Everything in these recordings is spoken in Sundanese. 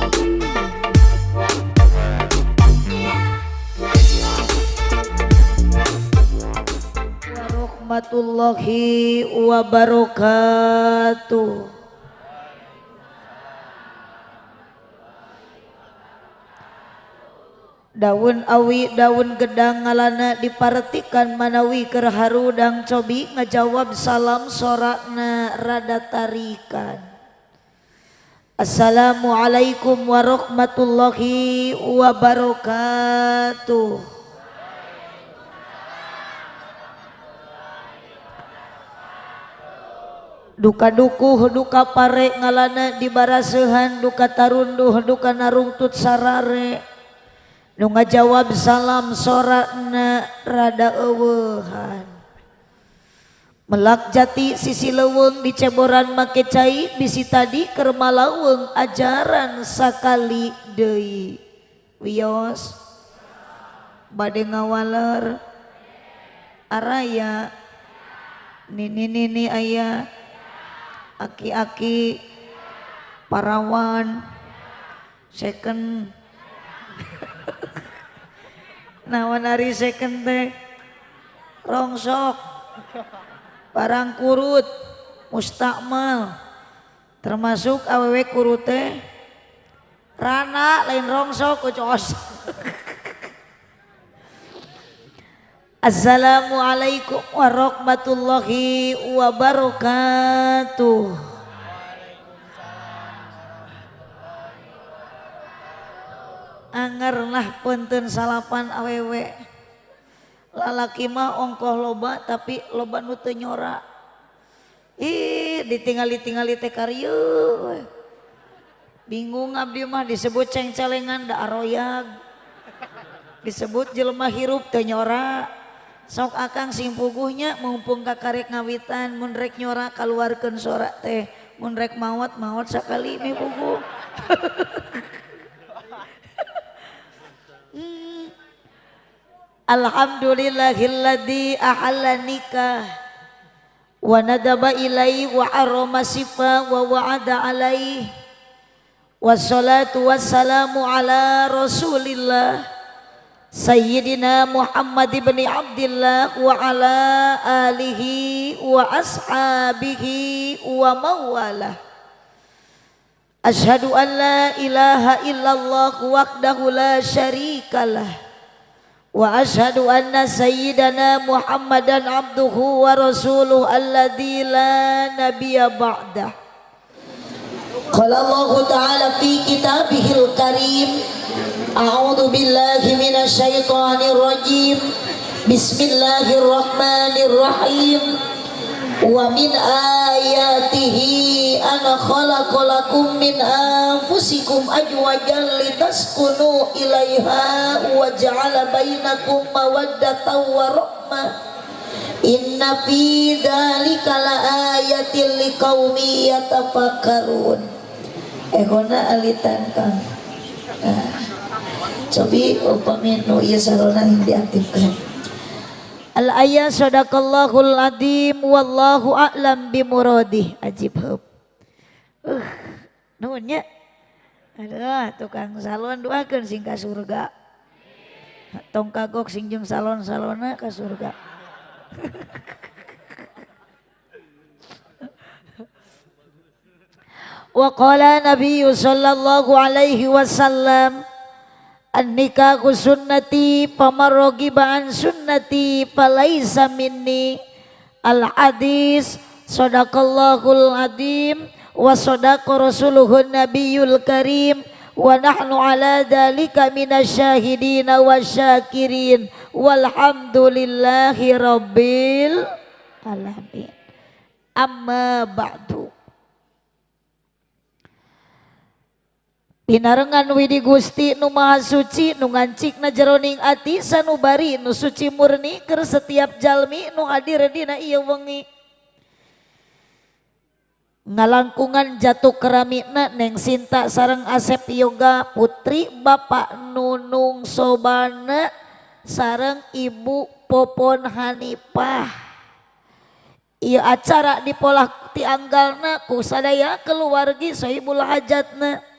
Warahmatullahi wabarakatuh. Daun awi daun gedang ngalana dipartikan manawi keur harudang cobi ngajawab salam sorakna rada tarikan. Assalamualaikum warahmatullahi wabarakatuh. Duka dukuh duka pare ngalana dibarasehan duka tarunduh duka narungtut sarare. Nu ngajawab salam sorakna rada eueuhan. Melak jati sisi leuweung diceboran make cai bisi tadi keur malaweng ajaran sakali deui. Wios bade ngawaler araya nini-nini aya aki-aki parawan second naon ari second teh rongsok barang kurut mustakmal termasuk awewe kurut teh rana lain rongsok ucos. Assalamualaikum warahmatullahi wabarakatuh. Anger lah punten salapan awewe lalaki mah ongkoh loba tapi loba nu teu nyora. Ih ditingali-tingali teh karieu. Bingung abdi mah disebut cengcelengan da aroyag. Disebut jelema hirup teu nyora. Sok akang sing puguhnya mumpung kakarek ngawitan mun rek nyora kaluarkeun sora teh mun rek maot maot sakali mi puguh. Alhamdulillahilladzi ahalla nikah wa nadaba ilaihi wa harrama sifa wa wa'ada alaihi wassalatu wassalamu ala rasulillah sayyidina Muhammad ibn Abdillah wa ala alihi wa ashabihi wa mawalah. Asyhadu an la ilaha illallah wahdahu la syarikalah wa asyhadu anna sayyidana Muhammadan abduhu wa rasuluhu alladzi la nabiyya ba'dah. Qala Allahu ta'ala fi kitabihil karim, a'udzu billahi minasyaitonir rajim, bismillahirrahmanirrahim. Wa min ayatihi an khalaqalakum min anfusikum azwajan litaskunu ilaiha wa ja'ala bainakum mawaddatan wa rahmah. Inna fi dzalika laayatin liqaumin yatafakkarun. Ehona alitan kang. Nah, cobi upami nu ieu sarona diaktifkan. Al ayat sadaqallahul azim wallahu a'lam bimuradih. Ajib heup. Nuhun nya. Aduh, tukang salon doakeun sing ka surga. Tong kagok sing jeung salon-salonna ka surga. Wa qala nabiyyu sallallahu alaihi wasallam, an-nikahu sunnati faman ragiba an sunnati falaisa minni. Al hadis sadaqallahul azim wa sadaqa rasuluhun nabiyul karim wa nahnu ala dzalika minasyahidin wasyakirin walhamdulillahi rabbil alamin. Amma ba'du. Pinarengan Widi Gusti nu Maha Suci nu ngancikna jeroning ati sanubari nu suci murni keur setiap jalmi nu hadir dina ieu wengi. Ngalangkungan jatuh keramikna Neng Sinta sareng Asep Yoga putri Bapak Nunung Sobana sareng Ibu Popon Hanipah. Ieu acara dipolah tianggalna ku sadaya keluargi sohibul hajatna.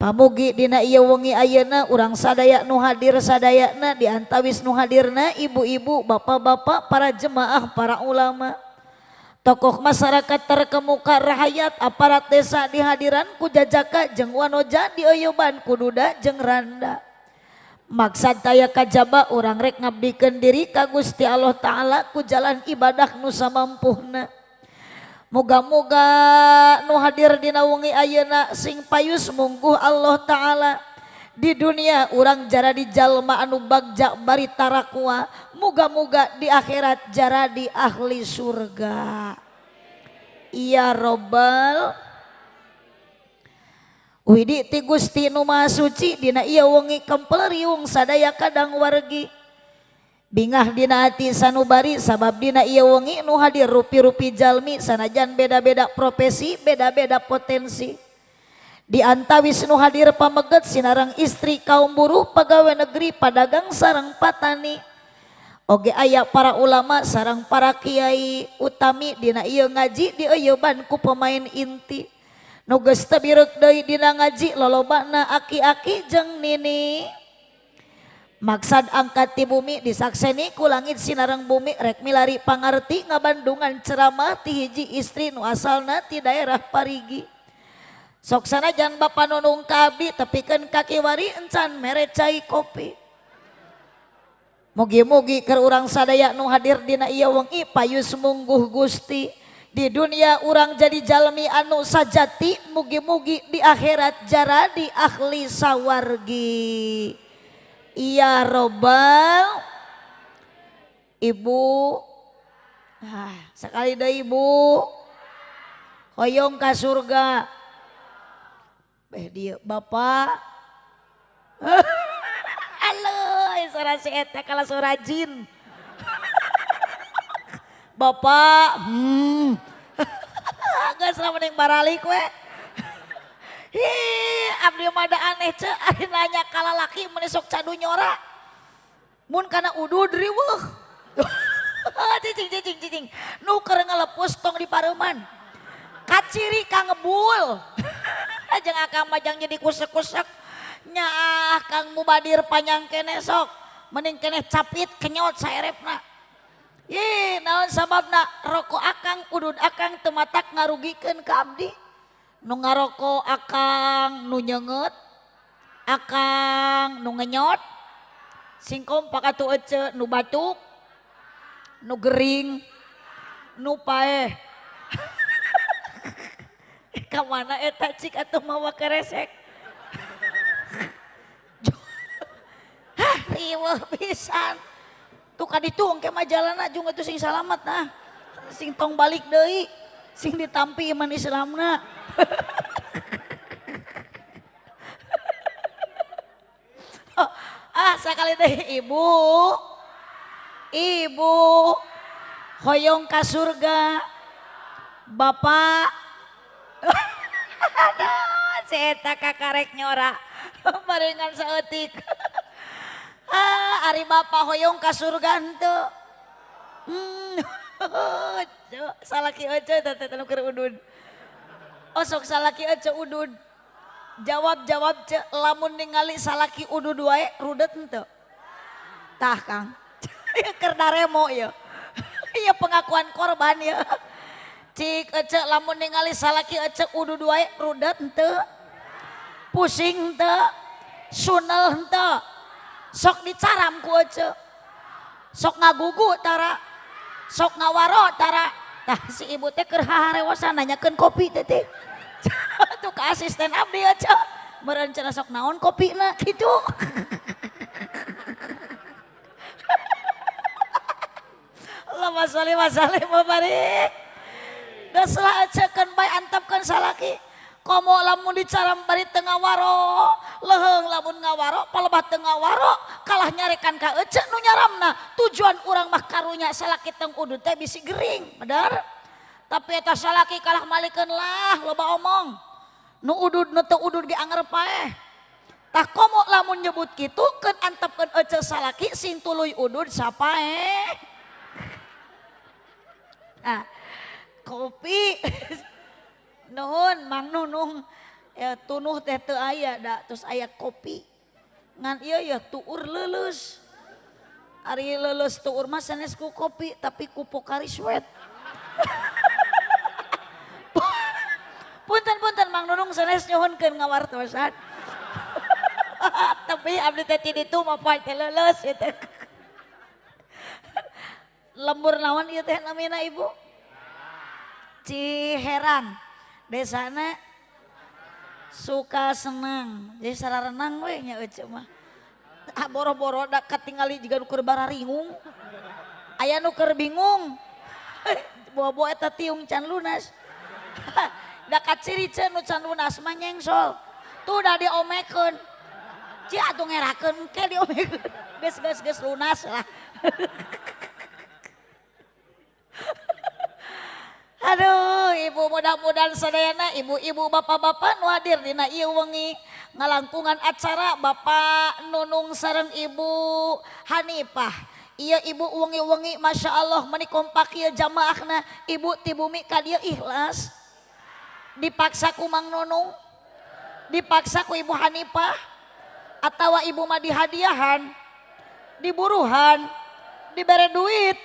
Pamugi dina ieu wengi ayeuna urang sadaya nu hadir sadayana di antawis nu hadirna ibu-ibu, bapak-bapak, para jemaah, para ulama, tokoh masyarakat terkemuka, rahayat, aparat desa dihadiran ku jajaka jeung wanoja dioyoban ku duda jeung randa. Maksad taya kajaba urang rek ngabdikeun diri ka Gusti Allah Ta'ala ku jalan ibadah nu samampuhna. Moga-moga nu hadir dina wengi ayeuna sing payus mungguh Allah Ta'ala. Di dunia urang jaradi jalma anu bagja bari tarakwa, moga-moga di akhirat jaradi ahli surga. Ya robbal Widi ti Gusti nu Maha Suci dina ieu wengi kempel riung sadaya kadang wargi. Bingah dina ati sanubari sabab dina ieu wengi nu hadir rupi-rupi jalmi sanajan beda-beda profesi, beda-beda potensi. Di antawis nu hadir pameget sinareng istri kaum buruh, pegawai negeri, padagang sareng patani. Oge aya para ulama sareng para kiai utami dina ieu ngaji dieuyeban ku pemain inti. Nu geus teu bireuk deui dina ngaji lolobana aki-aki jeung nini. Maksad angkat ti bumi disakseni ku langit sinareng bumi rek milari pangarti ngabandungan ceramah ti hiji istri nu asalna ti daerah Parigi. Sok sanajan bapa nunung ka abdi tepikeun ka kiwari encan mere cai kopi. Mugi-mugi keur urang sadaya nu hadir dina ieu wengi payus mungguh Gusti. Di dunia urang jadi jalmi anu sajati, mugi-mugi di akhirat jaradi ahli sawargi. Ya robbal ibu, sekali deui ibu hoyong ka surga. Beh dieu bapak. Aleuh suara si eta kalah suara jin. Bapak, geus lah mending baralik we. Hi, abdi mah da aneh ce, ari nanya ka lalaki mun sok cadu nyora. Mun kana udud riweuh. Cicing cicing cicing. Nu keur ngalepus tong di pareuman. Kaciri ka ngebul. Jeung akang mah jang jadi kusek-kusek. Nyaah Kang Mubadir panjang keneh sok. Mending keneh capit kenyot saerepna. Ih, naon sababna rokok akang udud akang teu matak ngarugikeun ka abdi. Nu ngaroko akang nu nyeungeut, akang nu ngenyot, sing kompak atuh ece nu batuk, nu gering, nu paeh. Ka mana eta cik atuh mawa keresek. Hah, riweuh pisan. Tuh ka ditu engke mah jalanna jeung atuh sing salamet nah. Sing tong balik deui, sing ditampi iman Islamna. Ah, sakali deui ibu. Ibu hoyong ka surga. Bapak. Aduh, si eta kakarek nyora. Barengan saeutik. Ah, ari bapak hoyong ka surga henteu. Salaki ece teh nu keur udud. Oh sok salaki ece udud. Jawab-jawab ce lamun ningali salaki udud wae rudet henteu. Tah Kang. Keur daremo ieu. Ieu pengakuan korban ieu. Cik ece lamun ningali salaki ece udud wae rudet henteu. Pusing henteu. Sunel henteu. Sok dicaram ku ece. Sok ngagugu tara. Sok ngawaro tara. Tah si ibu teh keur haharewosan nanyakeun kopi teh teh. Tuh ka asisten abdi ece. Meureun cenah sok naon kopina kitu. Allahumma sholli wa sallim wa barik. Geus lah ece keun bae antepkeun salaki. Komo lamun dicaram bari teu ngawaro, leuheung lamun ngawaro palebah teu ngawaro, kalah nyarekan ka ece nu nyaramna. Tujuan urang mah karunya salaki tong udud teh bisi gering, bener? Tapi eta salaki kalah malikeun lah loba omong. Nu udud nu teu udud ge anger paeh. Tah komo lamun nyebut kitu keun antepkeun ece salaki sing tuluy udud sapaeh. Ah, kopi. Nuhun Mang Nunung. Ya tunuh teh teu aya da terus aya kopi. Ngan ieu ya tuur leuleus. Ari leuleus tuur mah sanes ku kopi tapi ku Pocari Sweat. Punten-punten Mang Nunung sanes nyuhunkeun ngawartosan. Tapi abdi teh ti ditu mah poe teh leuleus ieu teh. Lembur naon ieu teh namina Ibu? Ciherang. Desana Sukasenang. Jadi sararenang we nya ece mah. Ah boro-boro da katingali jiga nu keur bararingung. Aya nu keur bingung. Bobo eta tiung can lunas. Da kaciri ce nu can lunas mah nyengsol. Tuh da diomekeun. Ci atuh ngerakeun ke diomekeun. Geus geus geus lunas lah. Aduh, ibu mudah-mudahan sadayana ibu-ibu bapak-bapak nu hadir dina ieu wengi ngalangkungan acara Bapak Nunung sareng Ibu Hanifah. Ieu ibu wengi-wengi Masya Allah meuni kompak ieu jamaahna ibu ti bumi ka dieu ikhlas. Dipaksa ku Mang Nunung, dipaksa ku Ibu Hanifah, atawa ibu mah dihadiahan, diburuhan, dibere duit.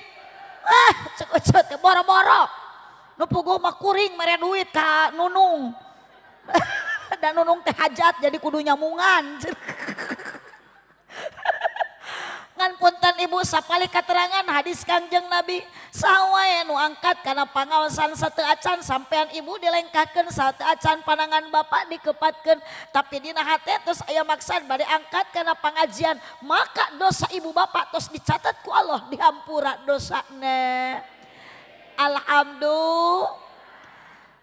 Ah, cek ece teh boro-boro. Nu puguh mah kuring mere duit ka Nunung. Dan Nunung teh hajat jadi kudu nyamungan. Ngan punten ibu sapali katerangan hadis Kangjeng Nabi saha wae nu angkat kana pangaosan sateu acan sampean ibu dilengkahkeun sateu acan panangan bapak dikepatkeun tapi dina hate terus aya maksad bade angkat kana pangajian maka dosa ibu bapak tos dicatat ku Allah dihampura dosana. Alhamdulillah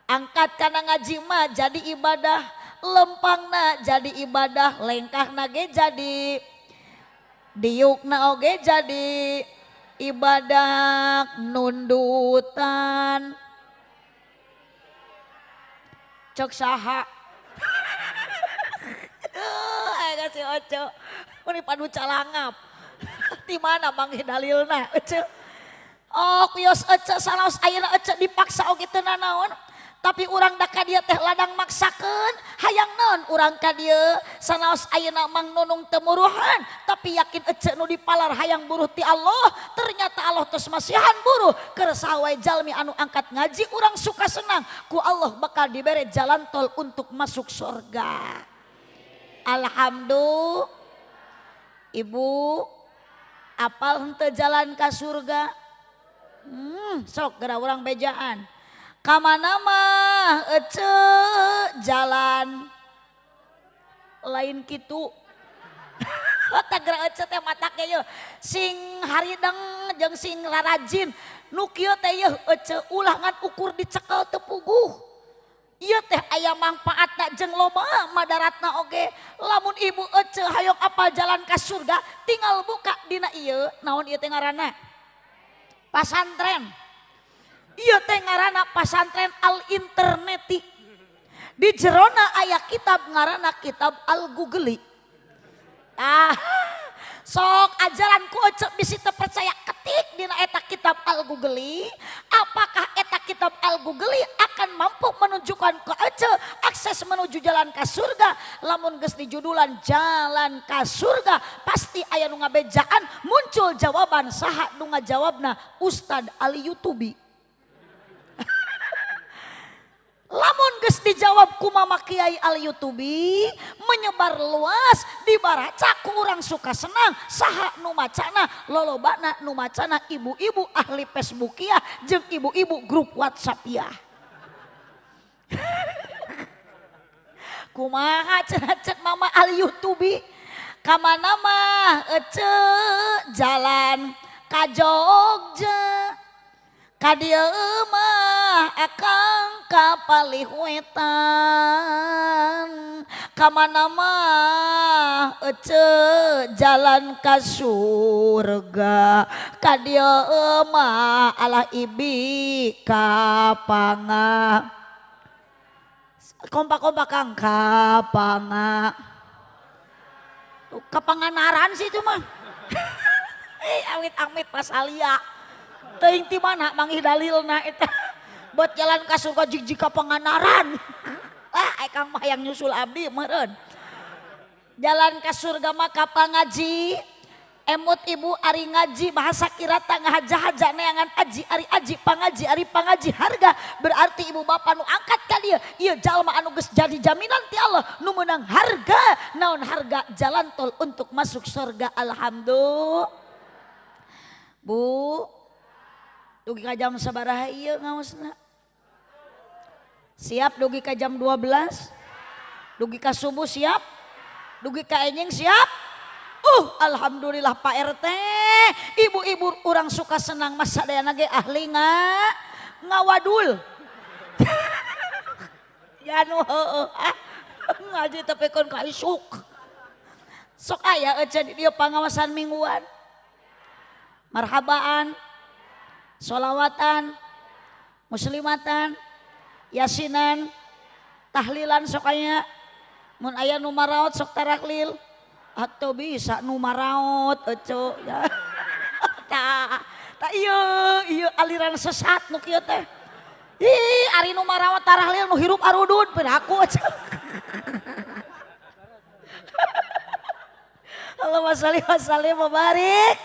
angkat kana ngaji mah jadi ibadah, lempangna jadi ibadah, lengkahna ge jadi, diukna oge jadi ibadah, nundutan cek saha. Ayo si Oco ini padu calangap di mana manggih dalilna Oco. Oh kios ece sanaos ayeuna ece dipaksa oge teu nanaon tapi urang da ka dieu teh ladang maksakeun hayang naon urang ka dieu sanaos ayeuna Mang Nunung teu muruhan tapi yakin ece nu dipalar hayang buruh ti Allah ternyata Allah tos masihan buruh keur saha wae jalmi anu angkat ngaji urang suka senang ku Allah bakal dibere jalan tol untuk masuk surga. Alhamdulillah. Ibu apal henteu jalan ka surga? Sok geura urang bejaan. Kamana mah ece jalan lain kitu. Tah geura ece teh matak ge yeuh sing harideng jeung sing rarajin. Nu kieu teh yeuh ece ulah ngan ukur dicekel teu puguh. Ieu teh aya mangpaatna jeung loba madaratna oge. Lamun ibu ece hayang apal jalan ka surga tinggal buka dina ieu naon ieu teh ngaranna? Pasantren. Ieu teh ngaranna pasantren al interneti. Di jerona aya kitab ngaranna kitab al googli. Ah, sok ajaran ku ece bisi teu percaya ketik dina eta kitab al googli. Apakah eta kitab al googli akan mampu menunjukkan ke ece akses menuju jalan ka surga? Lamun geus dijudulan jalan ka surga pasti aya nu ngabejaan muncul jawaban saha nu ngajawabna Ustad Ali Yutubi. Lamun geus dijawab ku Mama Kiai Al Yutubi menyebar luas dibaraca ku urang suka senang saha nu macana lolobana nu macana ibu-ibu ahli Facebookiah jeung ibu-ibu grup WhatsAppiah. Kumaha cenah cek Mama Al Yutubi kamana mah ece jalan ka Jogja ka dieu mah akang ka palih wetan kamana mah ece jalan ka surga ka dieu mah alah ibi ka panga kompak-kompak kang ka panga kapanganaran sih itu mah. Amit-amit pasalia teuing ti mana manggih dalilna eta buat jalan ka surga jig-jig ka panganaran. Ah, kang mah yang nyusul abdi meureun. Jalan ka surga mah ka pangaji. Emut ibu ari ngaji bahasa kirata ngahaja-haja neangan aji ari aji pangaji ari pangaji harga berarti ibu bapak nu angkat ka dieu ieu jalma anu geus jadi jaminan ti Allah nu meunang harga naon harga jalan tol untuk masuk surga. Alhamdulillah. Bu dugi ka jam sabaraha ieu ngaosna? Siap dugi ka jam 12? Dugi ka subuh siap? Dugi ka enjing siap? Alhamdulillah Pak RT, ibu-ibu orang suka senang masa dayana ge ahli ngawadul. Ya nu heueuh ngaji tapi kon ka isuk. Sok aya euceun di dieu pangawasan mingguan. Marhabaan, sholawatan, muslimatan, yasinan, tahlilan sok aya. Mun aya nu maraot sok taraklil. Atau bisa nu maraot ece ya. Ta ieu aliran sesat nu kieu teh. Ih ari nu maraot tarahlil nu hirup arudud piraku ece. Allahumma sholli wa sallim wa barik.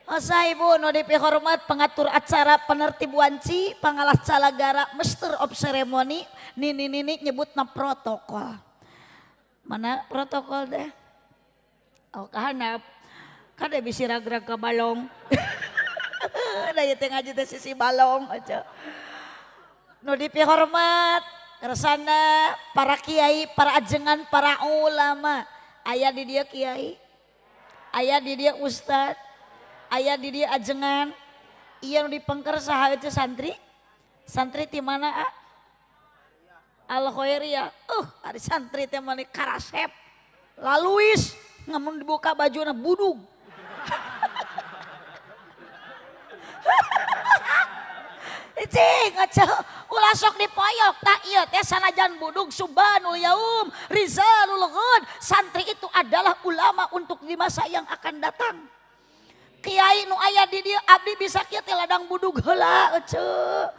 Masa ibu nu dipihormat pengatur acara penertib wanci pangalah calagara master of ceremony nini-nini nyebutna protokol. Mana protokol deh? Oh kahanap, kada bisi ragrag ka balong. Da ieu teh ngaji teh sisi balong aja. Nu dipihormat kersana para kiai, para ajengan, para ulama. Aya di dieu kiai, aya di dieu ustad, aya di dieu ajengan. Ieu nu dipengker saha eueuh santri? Santri ti mana a? Al Khairiyah. Ari santri teh mani karasep. Laluis ngamun dibuka bajuna budug. Cing atuh ulah sok dipoyok tah ieu teh sanajan budug subhanul yaum rizalul ghad. Santri itu adalah ulama untuk di masa yang akan datang. Kiai nu aya di dieu abdi bisa kieu teh ladang budug heula eceu.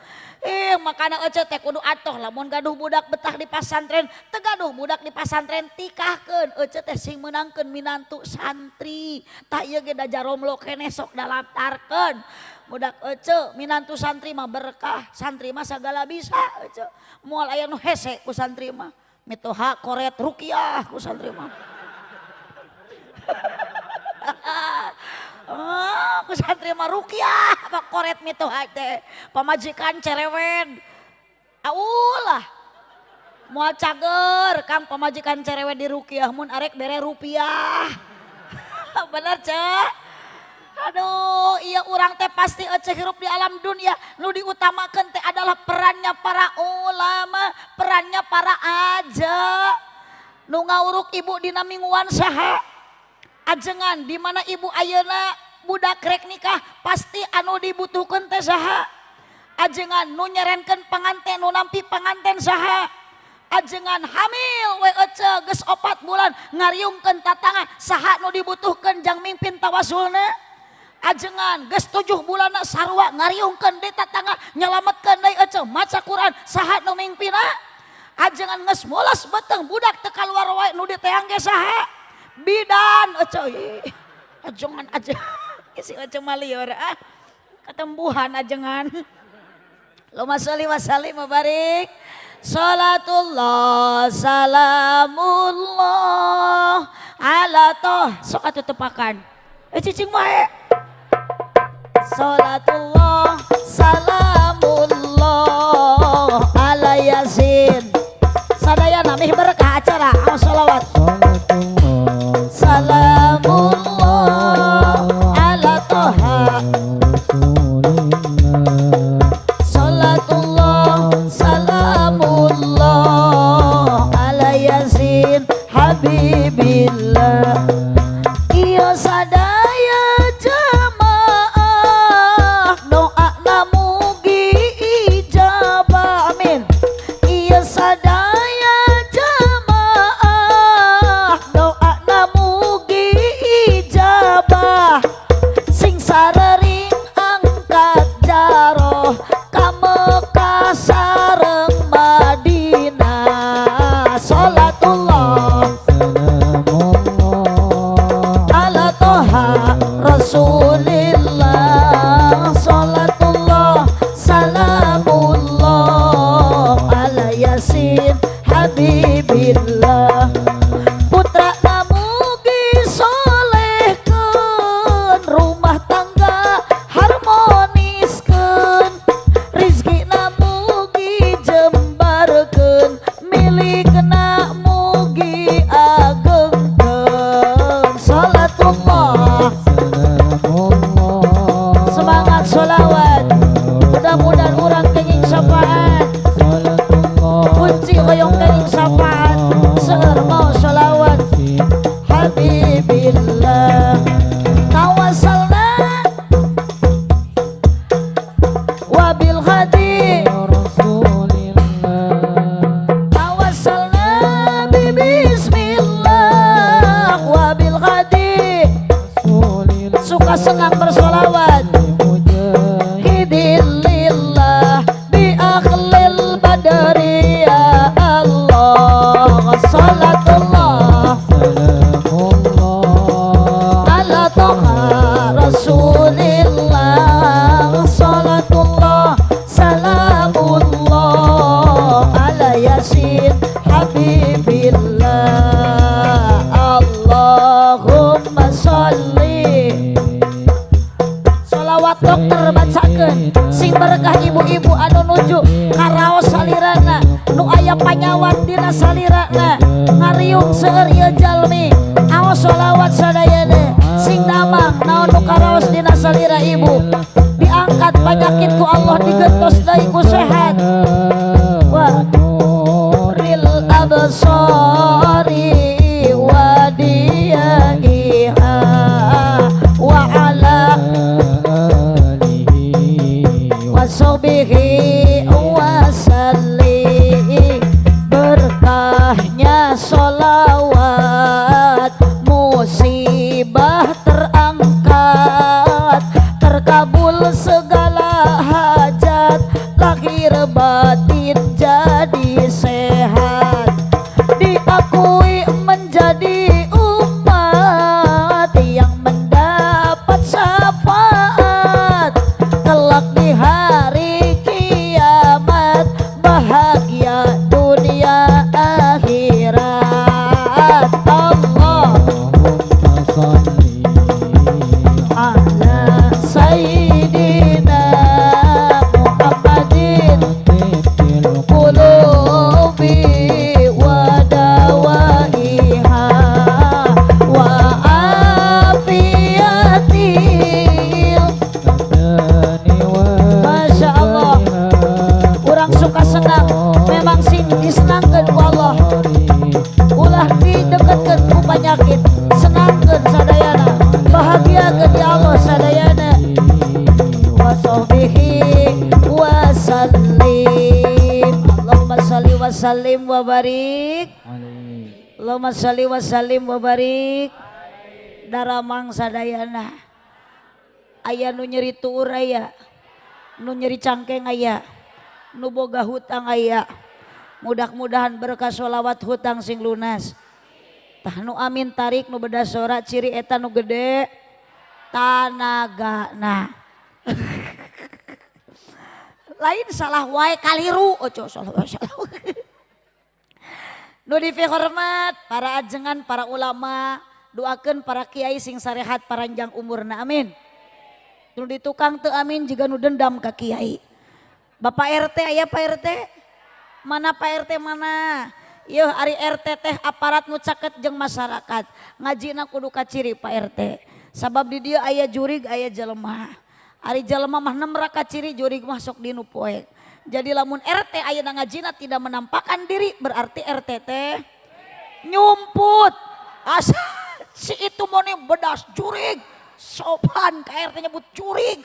Makana ece teh kudu atoh lamun gaduh budak betah di pasantren, teu gaduh budak di pasantren tikahkeun ece teh sing meunangkeun minantu santri. Tah ieu ge da jaromlo keneh sok dalaftarkeun. Budak ece minantu santri mah berkah, santri mah sagala bisa ece. Moal aya nu hese ku santri mah. Mitoha koret ruqyah ku santri mah. Ku santri mah ruqyah apa koret mitoha teh pamajikan cerewet aulah moal cager kang pamajikan cerewet di ruqyah mun arek bere rupiah. Bener cek. Aduh iya urang teh pasti ece hirup di alam dunia nu diutamakeun teh adalah perannya para ulama, perannya para aja. Nu ngauruk ibu dina mingguan saha? Ajengan di mana ibu ayeuna budak rek nikah pasti anu dibutuhkeun teh saha? Ajengan nu nyerenkeun panganten nu nampi panganten saha? Ajengan hamil we ece geus 4 bulan ngariungkeun tatangga saha nu dibutuhkeun jang mimpin tawasulna? Ajengan geus 7 bulanna sarua ngariungkeun deui tatangga nyalametkeun deui ece maca Quran saha nu mimpinna? Ajengan geus mules beuteung budak teu kaluar wae nu diteang ge saha? Bidan ece ajengan aja si ece malieur ah ketembuhan ajengan. Allahumma sholli wa sallim wa barik. Salatullah salamullah ala toh sok atuh tepakan cicing wae. Salatullah salamullah ala yasin. Sadayana mih berkah acara awas sholawat. Salamullah ala toha. Salatullah salamullah ala yasin habibillah. Iya sadaya jamaah doa mugi ijabah amin. Iya sadaya jamaah doa mugi ijabah. Sing sarering angkat jaroh ka Mekah sareng Madinah. suka senang bersolawat. Hidilillah bi akhlil badri ya Allah. Salatullah Salamullah ala toha Rasulillah. Salatullah salamullah ala Yasin Habibillah. Allahumma sholli. Sholawat dokter bacakeun sing berkah ibu-ibu anu nuju karaos salirana nu aya panyawat dina salirana ngariung seueur ieu jalmi aos sholawat sadayana sing damang naon nu karaos dina salira ibu diangkat penyakit ku Allah digentos deui ku sehat wa ril absari wa diyaiha wa ala alihi wa sahbihi wa salli. Berkahnya sholawat musibah terangkat terkabul segala hajat lahir batin jadi sehat diakui menjadi umat yang mendapat syafaat kelak di hari kiamat bahagia dunia akhirat. Allah Allahumma sholli ala sayyidina Muhammadin tibbil qulubi wa dawaiha wa afiyatil. badani wa Masya Allah. Urang suka senang memang sing disenangkeun ku Allah ulah dideketkeun ku penyakit senangkeun sadayana bahagiakeun ya Allah sadayana wa sahbihi wa sallim. Allahumma shalli wa sallim wa barik. alaihi. Allahumma shalli wa sallim wa barik. Daramang sadayana aya nu nyeri tuur aya nu nyeri cangkeng aya nu boga hutang aya. Mudah-mudahan berkah sholawat hutang sing lunas. Tah nu amin tarik nu beda sora ciri eta nu gede tanagana. Lain salah wae kaliru ojo salah salah. Nu dipihormat para ajengan para ulama doakeun para kiai sing sarehat paranjang umurna amin. Nu di tukang teu amin jiga nu dendam ka kiai. Bapak RT aya Pak RT? Mana Pak RT mana? Yeuh ari RT teh aparat nu caket jeung masyarakat. Ngajina kudu kaciri Pak RT. Sabab di dieu aya jurig aya jelema. Ari jelema mah nemra kaciri jurig mah sok dinu poek. Jadi lamun RT ayeuna ngajina tidak menampakkan diri berarti RT teh nyumput. Asa si itu mau nih bedas jurig. Sopan ka RT nyebut jurig.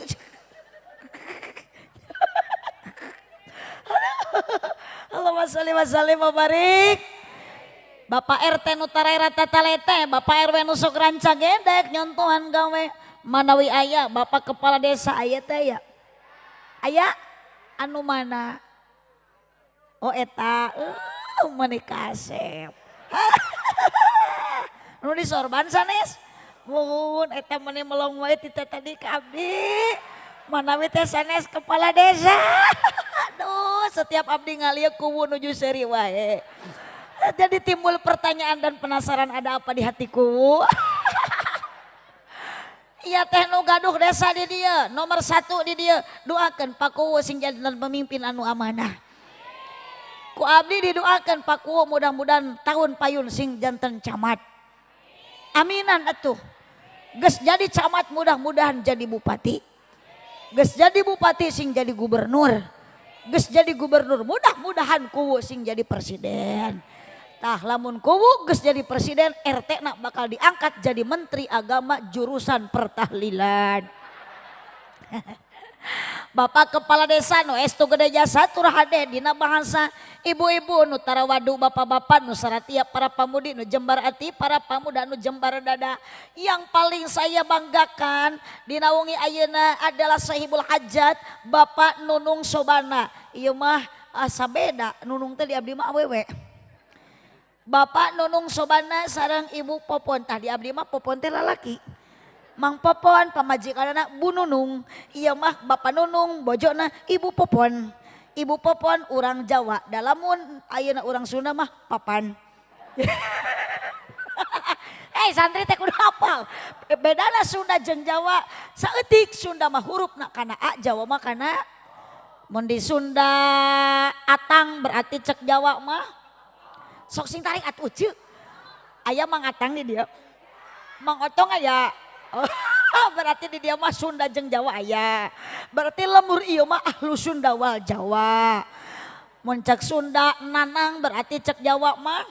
Allahumma sholli wa sallim wa barik. Bapak RT nu taraira tatalete, Bapak RW nu sok rancang gedek nyontohan gawe. Manawi aya Bapak kepala desa aya teh ya. Aya anu mana? Oh eta, meuni kasep. Nu disorban sanes. Muhun eta meuni melong wae ti tadi ka abdi. Manawi teh sanes kepala desa. Aduh, setiap abdi ngalieu kuwu nuju seuri wae. Jadi timbul pertanyaan dan penasaran ada apa di hati kuwu. Iya teh nu gaduh desa di dia, nomor 1 di dia. Doakeun Pak Kuwu sing jadi pemimpin anu amanah. Ku abdi didoakeun Pak Kuwu mudah-mudahan tahun payun sing janten camat. Aminan atuh. Geus jadi camat mudah-mudahan jadi bupati. Geus jadi bupati sing jadi gubernur. Geus jadi gubernur mudah-mudahan kuwu sing jadi presiden. Tah lamun kuwu geus jadi presiden RT nak bakal diangkat jadi menteri agama jurusan pertahlilan. Bapak Kepala Desa nu estu gede jasa tur hade dina bahasa, ibu-ibu nu tarawadu, bapak-bapak nu saratia, para pamudi nu jembar ati, para pamuda nu jembar dada. Yang paling saya banggakan dina wengi ayeuna adalah sahibul hajat Bapak Nunung Sobana. Ieu mah asa beda, Nunung teh di abdi mah awewe. Bapak Nunung Sobana sareng Ibu Popon, tah di abdi mah Popon teh lalaki. Mang Popon pamajikanana Bu Nunung, ieu mah Bapak Nunung bojona Ibu Popon. Ibu Popon urang Jawa, dalamun ayeuna urang Sunda mah papan. Eh santri teh kudu hafal. Bedana Sunda jeung Jawa saeutik, Sunda mah hurufna kana A, Jawa mah kana. Mun di Sunda atang berarti cek Jawa mah sok sing tarik atuh ceuk. Aya Mang Atang di dia. Mang Otong aya. Oh, berarti di dia mah Sunda jeung Jawa aya. Berarti lemur ieu mah ahlu Sunda wal Jawa. Mun cek Sunda nanang berarti cek Jawa mah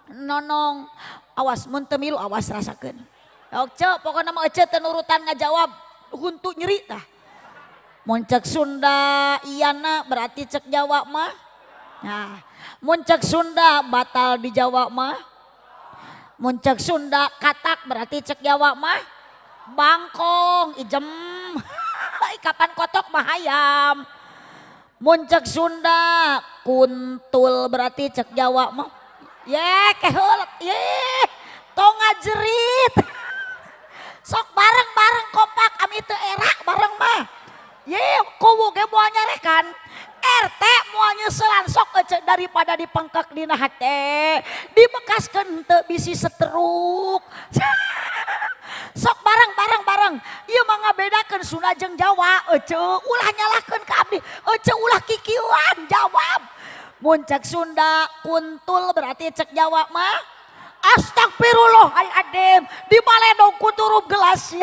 nonong. Awas mun teu milu awas rasakeun. Ok cek pokona mah ece teu nurutan ngajawab huntu nyeri tah. Mun cek Sunda iyana berarti cek Jawa mah. Nah, mun cek Sunda batal di Jawa mah. Mun cek Sunda katak berarti cek Jawa mah bangkong ijem. Kapan kotok mah hayam. Mun cek Sunda kuntul berarti cek Jawa mah ye keheulet ye tong ngajerit. Sok bareng-bareng kompak ami teu era bareng mah. Ye kuwu ge moal nyarekan. RT moal nyeselan sok ece daripada dipengkek dina hate dibekaskeun teu bisi setruk. Sok bareng-bareng bareng ieu mah ngabedakeun Sunda jeung Jawa ece ulah nyalahkeun ka abdi ece ulah kikieuan jawab. Mun cek Sunda kuntul berarti cek Jawa mah astagfirullahaladzim dibaledog ku turup gelas.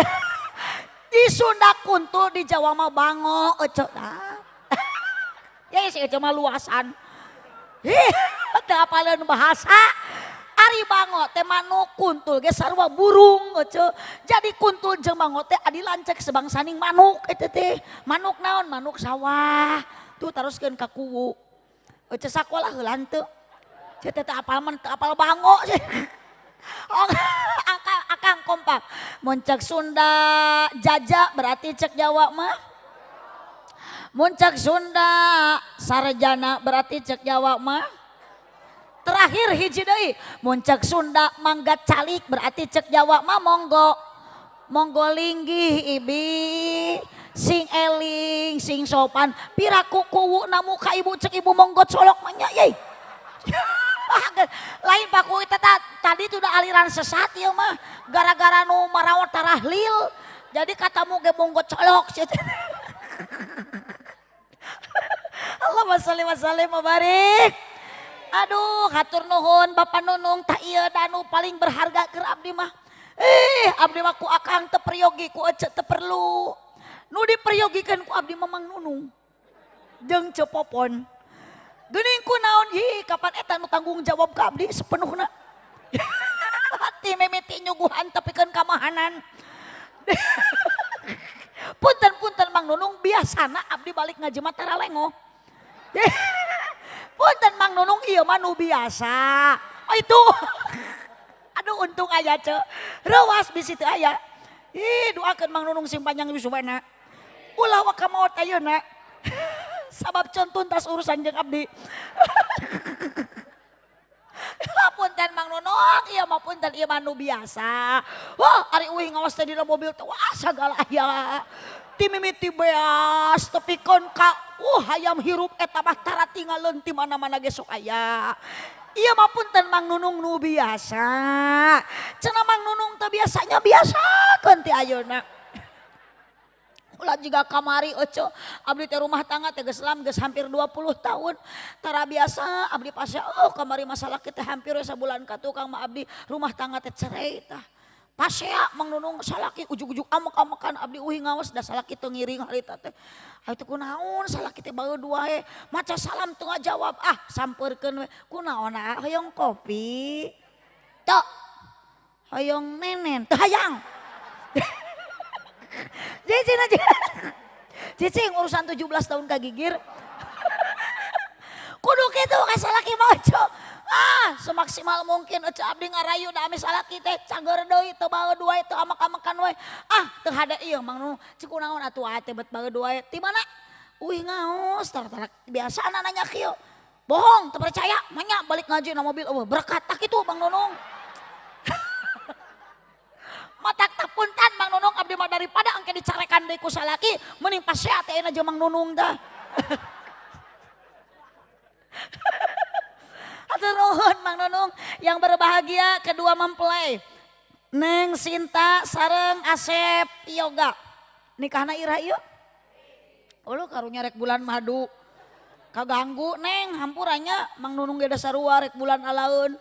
Di Sunda kuntul di Jawa mah bango ece nah. Ya si ece mah luasan. Ih, teu apaleun bahasa. Ari bango teh manuk, kuntul ge sarua burung ece. Jadi kuntul jeung bango teh adi lancek sebangsaning manuk eta teh. Manuk naon? Manuk sawah. Tuh taroskeun ka kuwu. Ece sakolah heula teu. Ece teh teu apal man teu apal bango. Oh, akang kompak. Mun cek Sunda jaja berarti cek Jawa mah. Mun cek Sunda sarjana berarti cek Jawa mah. Terakhir hiji deui, mun cek Sunda mangga calik berarti cek Jawa mah monggo. Monggo linggih ibi, sing eling, sing sopan. Piraku kuwu na muka ibu cek ibu monggo colok mah nya yeuh. Lain Pak Kuwu tadi itu udah aliran sesat ya mah, gara-gara nu marawat tarahlil. Jadi katamu ge monggo colok. Allahumma sholli wa sallim wa barik. Aduh, hatur nuhun Bapak Nunung tah ieu danu paling berharga keur abdi mah. Abdi mah ku akang teu peryogi, ku ece teu perlu. Nu diperyogikeun ku abdi mah Mang Nunung. Jeung Ceu Popon. Geuning ku naon hi kapan eta nu tanggung jawab ka abdi sepenuhna. Hati mimiti nyuguhan tepikeun kamahanan. Punten-punten Mang Nunung biasana abdi balik ngaji mah tara lengoh. Punten Mang Nunung ieu mah nu biasa. Oh itu. Aduh untung aya ce. Reuas bisi teu aya. Ih doakeun Mang Nunung sing panjang yuswana. Ulah waka maot ayeuna. Sabab can tuntas urusan jeung abdi. Punten Mang Nunung ieu mah punten ieu mah nu biasa. Wah ari uih ngawas teh dina mobil teh wah sagala aya. Ti mimiti beas tepikeun ka hayam hirup eta mah tara tingaleun ti mana-mana ge sok aya. Ieu mah punten Mang Nunung nu biasa. Cenah Mang Nunung teh biasanya biasakeun ti ayeuna. Ulah jiga kamari ece abdi teh rumah tangga teh geus lam geus hampir 20 tahun. Tara biasa abdi pasea oh kamari masalah kita hampir we sabulan ka tukang mah abdi rumah tangga teh cerai tah. Pasea Mang Nunung salaki ujug-ujug amek-amekan abdi uih ngawas da salaki teu ngiring harita teh. Hayu teh kunaon salaki teh baeud wae maca salam teu ngajawab ah sampeurkeun we kunaon ah hoyong kopi teu hoyong nenen teu hayang. Jadi aja. Cicing urusan 17 tahun kagigir. Kudu kitu ka salaki mah Ece. Ah, semaksimal mungkin Ece abdi ngarayu da ame salaki teh cager deui teu baeud wae teu amak-amakan wae. Ah, teu hade ieu Mang Nunung. Cik kunaon atuh ate bet baeud wae. Ti mana? Uih ngaos tar-tarak biasa nanya kieu. Bohong, teu percaya, manya balik ngaji na mobil eueuh berkat tak kitu Bang Nunung. Matak tapuntan Mang Nunung abdi mah daripada engke dicarekan deui ku salaki mending pasea teh ayeuna jeung Mang Nunung tah. Hatur nuhun Mang Nunung yang berbahagia kedua mempelai. Neng Sinta sareng Asep Yoga. Nikahna iraha ieu? Uluh karunya rek bulan madu. Kaganggu Neng hampurannya Mang Nunung ge da sarua rek bulan alaeun.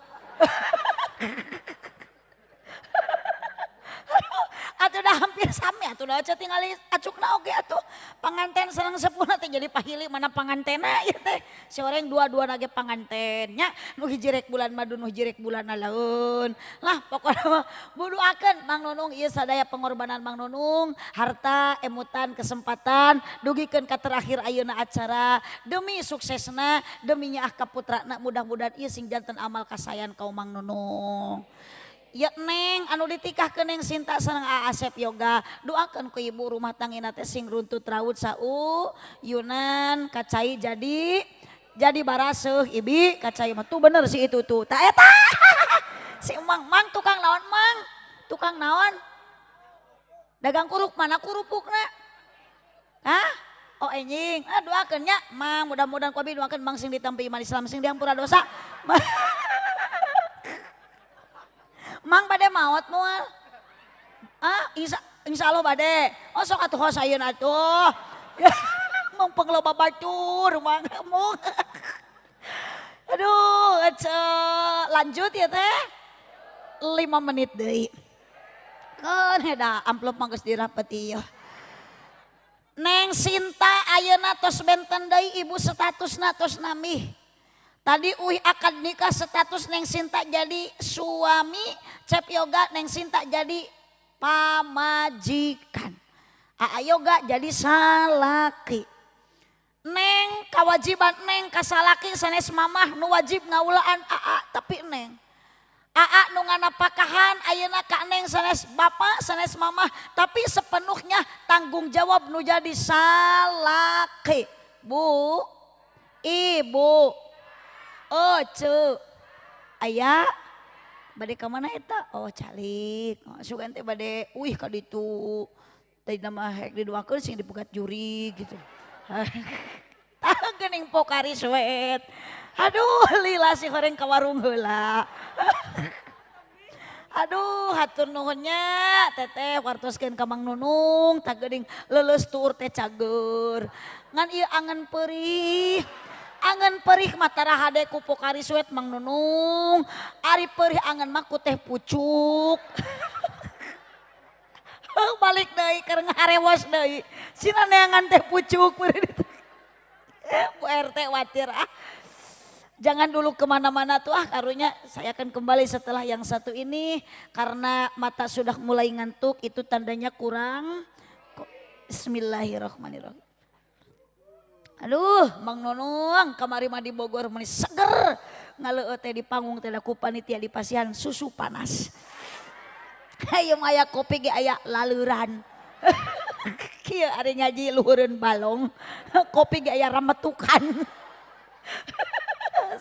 Atuh dah hampir sami atuh dah aja tingali acukna oge atuh. Panganten sareng sepuhna teh jadi pahili mana pangantena ieu teh. Si oreng dua-duana ge panganten nya nu hiji rek bulan madu nu hiji rek bulan alaeun. Lah pokona mah buduakeun Mang Nunung ieu sadaya pengorbanan Mang Nunung, harta, emutan, kesempatan dugikeun ka terakhir ayeuna acara demi suksesna, demi nyaah ka putrana mudah-mudahan ieu sing janten amal kasayan kaum Mang Nunung. Ya Neng anu ditikahkeun Neng Sinta sareng Asep Yoga doakeun ku ibu rumah tangina teh sing runtut raut sau yunan kacai jadi baraseuh ibi kacai mah tuh bener sih itu tuh ta eta si Mang Mang tukang naon Mang tukang naon dagang kuruk mana kurupukna hah oh enjing ah doakeun nya Mang mudah-mudahan ku abi doakeun Mang sing ditampi iman Islam sing diampura dosa. Mang bade maot moal? Ah, insya Allah bade. Oh sok atuh hos ayeuna atuh. Mong pengloba batur mang mung. Aduh, ece lanjut ya teh. 5 menit deui. Keun da amplop mah geus dirapeti ieu. Neng Sinta ayeuna tos benten deui ibu statusna tos nami. Tadi uih akad nikah status Neng Sinta jadi suami, Cep Yoga Neng Sinta jadi pamajikan. Aa Yoga jadi salaki. Neng kewajiban Neng kasalaki sanes mamah nu wajib ngaulaan aa tapi Neng. Aa nu nganapakahan ayeuna ka Neng sanes bapak sanes mamah tapi sepenuhnya tanggung jawab nu jadi salaki. Bu, ibu. Oh ce, ayah, bade ka mana eta? Oh calik, oh, sugan teh bade, wih ka ditu, tadi nama hek didoakeun sing dipegat juri gitu. Tah geuning Pocari Sweat. Aduh lila si horeng ka warung heula. Aduh hatur nuhunnya teteh wartoskeun ka Mang Nunung tah geuning leuleus tuur teh cager. Ngan ieu angen perih. Angen perih mah tara hade ku Pocari Sweat Mang Nunung. Ari perih angen mah ku teh pucuk. Balik deui keur ngaharewos deui. Sina neangan teh pucuk. Bu RT watir ah. Jangan dulu kemana-mana tuh ah karunya saya akan kembali setelah yang satu ini. Karena mata sudah mulai ngantuk itu tandanya kurang. Bismillahirrahmanirrahim. Aduh, Mang Nunung kamari mah di Bogor meuni seger. Ngaleueut teh di panggung teh ku panitia di pasihan susu panas. Hayu mah aya kopi ge aya laleuran. Kieu ari ngaji luhureun balong, kopi ge aya rametukan.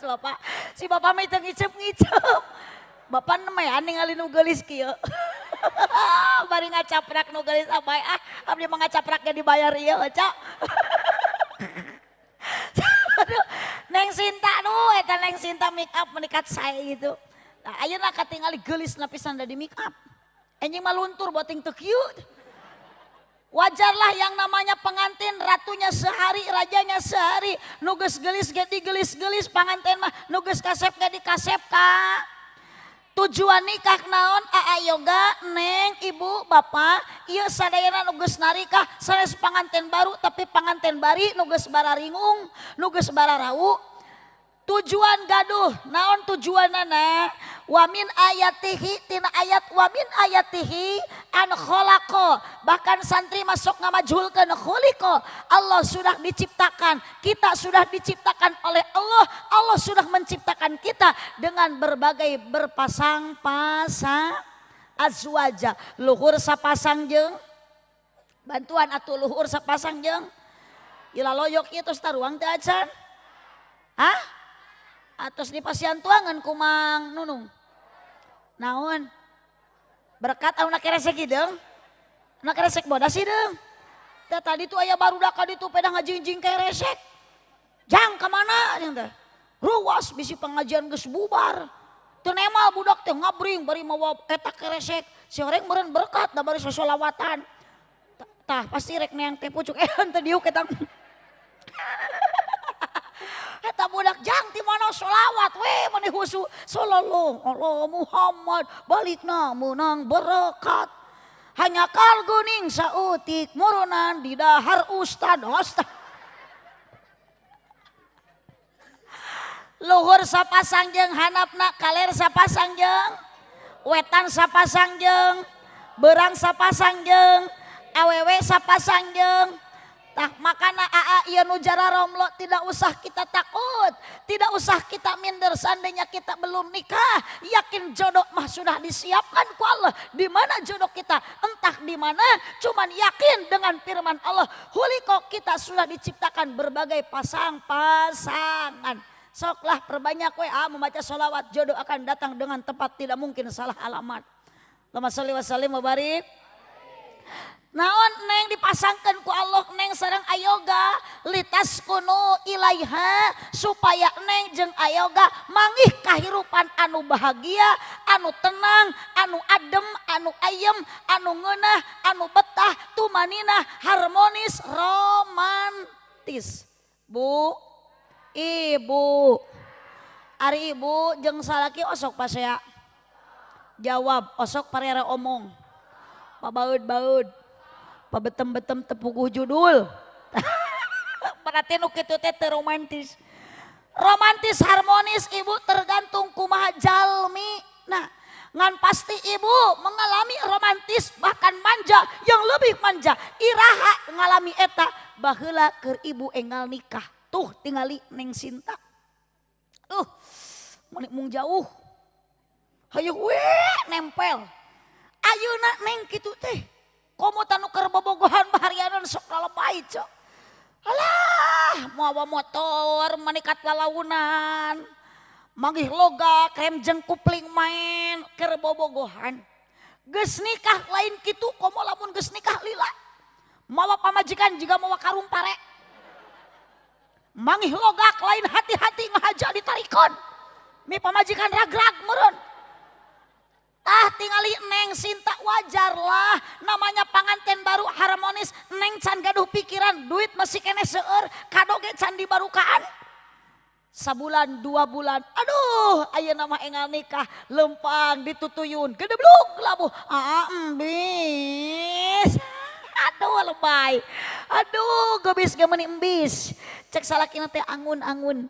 Bapak, si bapak mah teu ngiceup-ngiceup. Bapak nemean ningali nu geulis kieu. Bari ngacaprak nu geulis abae ah, abdi mah ngacaprak ge dibayar ieu, Cak. Aduh, Neng Sinta nu eta Neng Sinta make up menikat saya gitu. Nah, ayeuna katingali geulis pisan da di make up. Enjing mah luntur boting teu kieu. Wajarlah yang namanya pengantin ratunya sehari, rajanya sehari. Nu geus geulis ge digelis-gelis panganten mah, nu geus kasep ge dikasep ka. Tujuan nikah naon Aa Yoga, Neng, Ibu, Bapak, ieu sadayana nu geus narikah sanes panganten baru tapi panganten bari nu geus bararingung, nu geus bararau. Tujuan gaduh naon tujuanana wa min ayatihi tina ayat wa min ayatihi an khalaqa, bahkan santri masuk ngamajhulkeun khuliqa, Allah sudah diciptakan, kita sudah diciptakan oleh Allah, Allah sudah menciptakan kita dengan berbagai berpasang-pasang azwaja, luhur sapasang jeung bantuan atuh luhur sapasang jeung ila loyok ieu tos taruang teu acan. Hah? Atos di pasian tuangan kumang nunung. Naon? Berkat anu keresek hideung? Anu keresek bodas hideung. Tah tadi tuh aya barudak ka ditu pedah ngajingjing keresek. Jang ka mana jeung teh? Ruas bisi pengajian geus bubar. Teu nemal budak teh ngabring bari mawa eta keresek. Si oreng meureun berkat da bari sosolawatan. Tah pasti rek neang teh pucuk henteu diuk eta. Eta budak jang ti mana sholawat we mani husu sallallahu ala Muhammad balikna meunang berkat. Hanya kal geuning sautik murunan di dahar ustad ustad. Luhur sapasang jeung hanapna, kaler sapasang jeung wetan sapasang jeung berang sapasang jeung awewe sapasang jeung. Tah makana aa ieu nu jara romlo tidak usah kita takut, tidak usah kita minder seandainya kita belum nikah, yakin jodoh mah sudah disiapkan ku Allah. Di mana jodoh kita? Entah di mana, cuman yakin dengan firman Allah. Huliko kita sudah diciptakan berbagai pasang-pasangan. Soklah perbanyak we membaca sholawat, jodoh akan datang dengan tepat, tidak mungkin salah alamat. Allahumma sholli wa sallim wa barik. Naon neng dipasangkan ku Allah neng sareng ayoga litas kuno ilaiha supaya neng jeung ayoga mangih kahirupan anu bahagia, anu tenang, anu adem, anu ayem, anu ngeunah, anu betah, tumaninah, harmonis, romantis. Bu, ibu, ari ibu jeung salaki osok pasea. Jawab osok parera omong. Pabaeud-baeud. Pabetem-betem tepuguh judul. Berarti nu kitu teh teu romantis. Romantis harmonis ibu tergantung kumaha jalmi. Nah, ngan pasti ibu mengalami romantis bahkan manja yang lebih manja. Iraha ngalami eta baheula keur ibu enggal nikah. Tuh tingali Neng Sinta. Mung jauh. Hayu we nempel. Ayeuna neng kitu teh. Komo tanu keur bobogohan baharianan sok lalebay cok. Alah, mawa motor manikat lalaunan. Manggih loga krem jeung kupling main keur bobogohan. Geus nikah lain kitu komo lamun geus nikah lila. Mawa pamajikan jiga mawa karung pare. Manggih logak lain hati-hati ngahaja ditarikon. Mi pamajikan ragrag meureun. Ah tingali Neng Sinta wajarlah namanya panganten baru harmonis, neng can gaduh pikiran duit masih keneh seueur kado ge can dibarukaan. Sabulan 2 bulan aduh ayeuna mah enggal nikah lempang ditutuyun gedeblug labuh embis. Aduh lebay, aduh gebis ge meuni embis. Cek salakina teh angun-angun.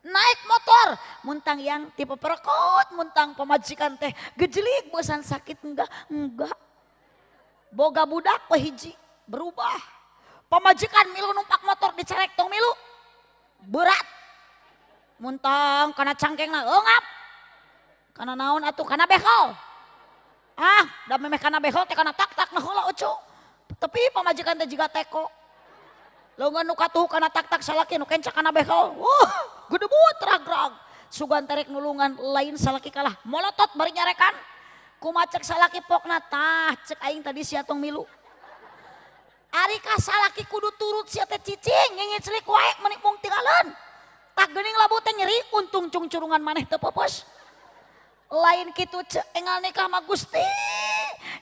Naik motor muntang yang tipe perekot muntang pemajikan teh gejelik bosan sakit enggak boga budak we hiji berubah pemajikan milu numpak motor dicerek tong milu berat muntang kana cangkengna eungap kana naon atuh kana behel da memeh kana behel teh kana tak-tak nah heula ucu tapi pamajikan teh jiga teko leungeun nu katuh kana tak-tak salaki nu kencak kana behel. Gedebut ragrag sugan terek nulungan lain salaki kalah molotot bari nyarekan kumaha cek salaki pokna tah cek aing tadi sia tong milu. Ari ka salaki kudu turut sia teh cicing ngingiclik wae meuni mung tingaleun tah geuning labu teh nyeri untung cungcurungan maneh teu popos. Lain kitu cek enggal nikah mah Gusti.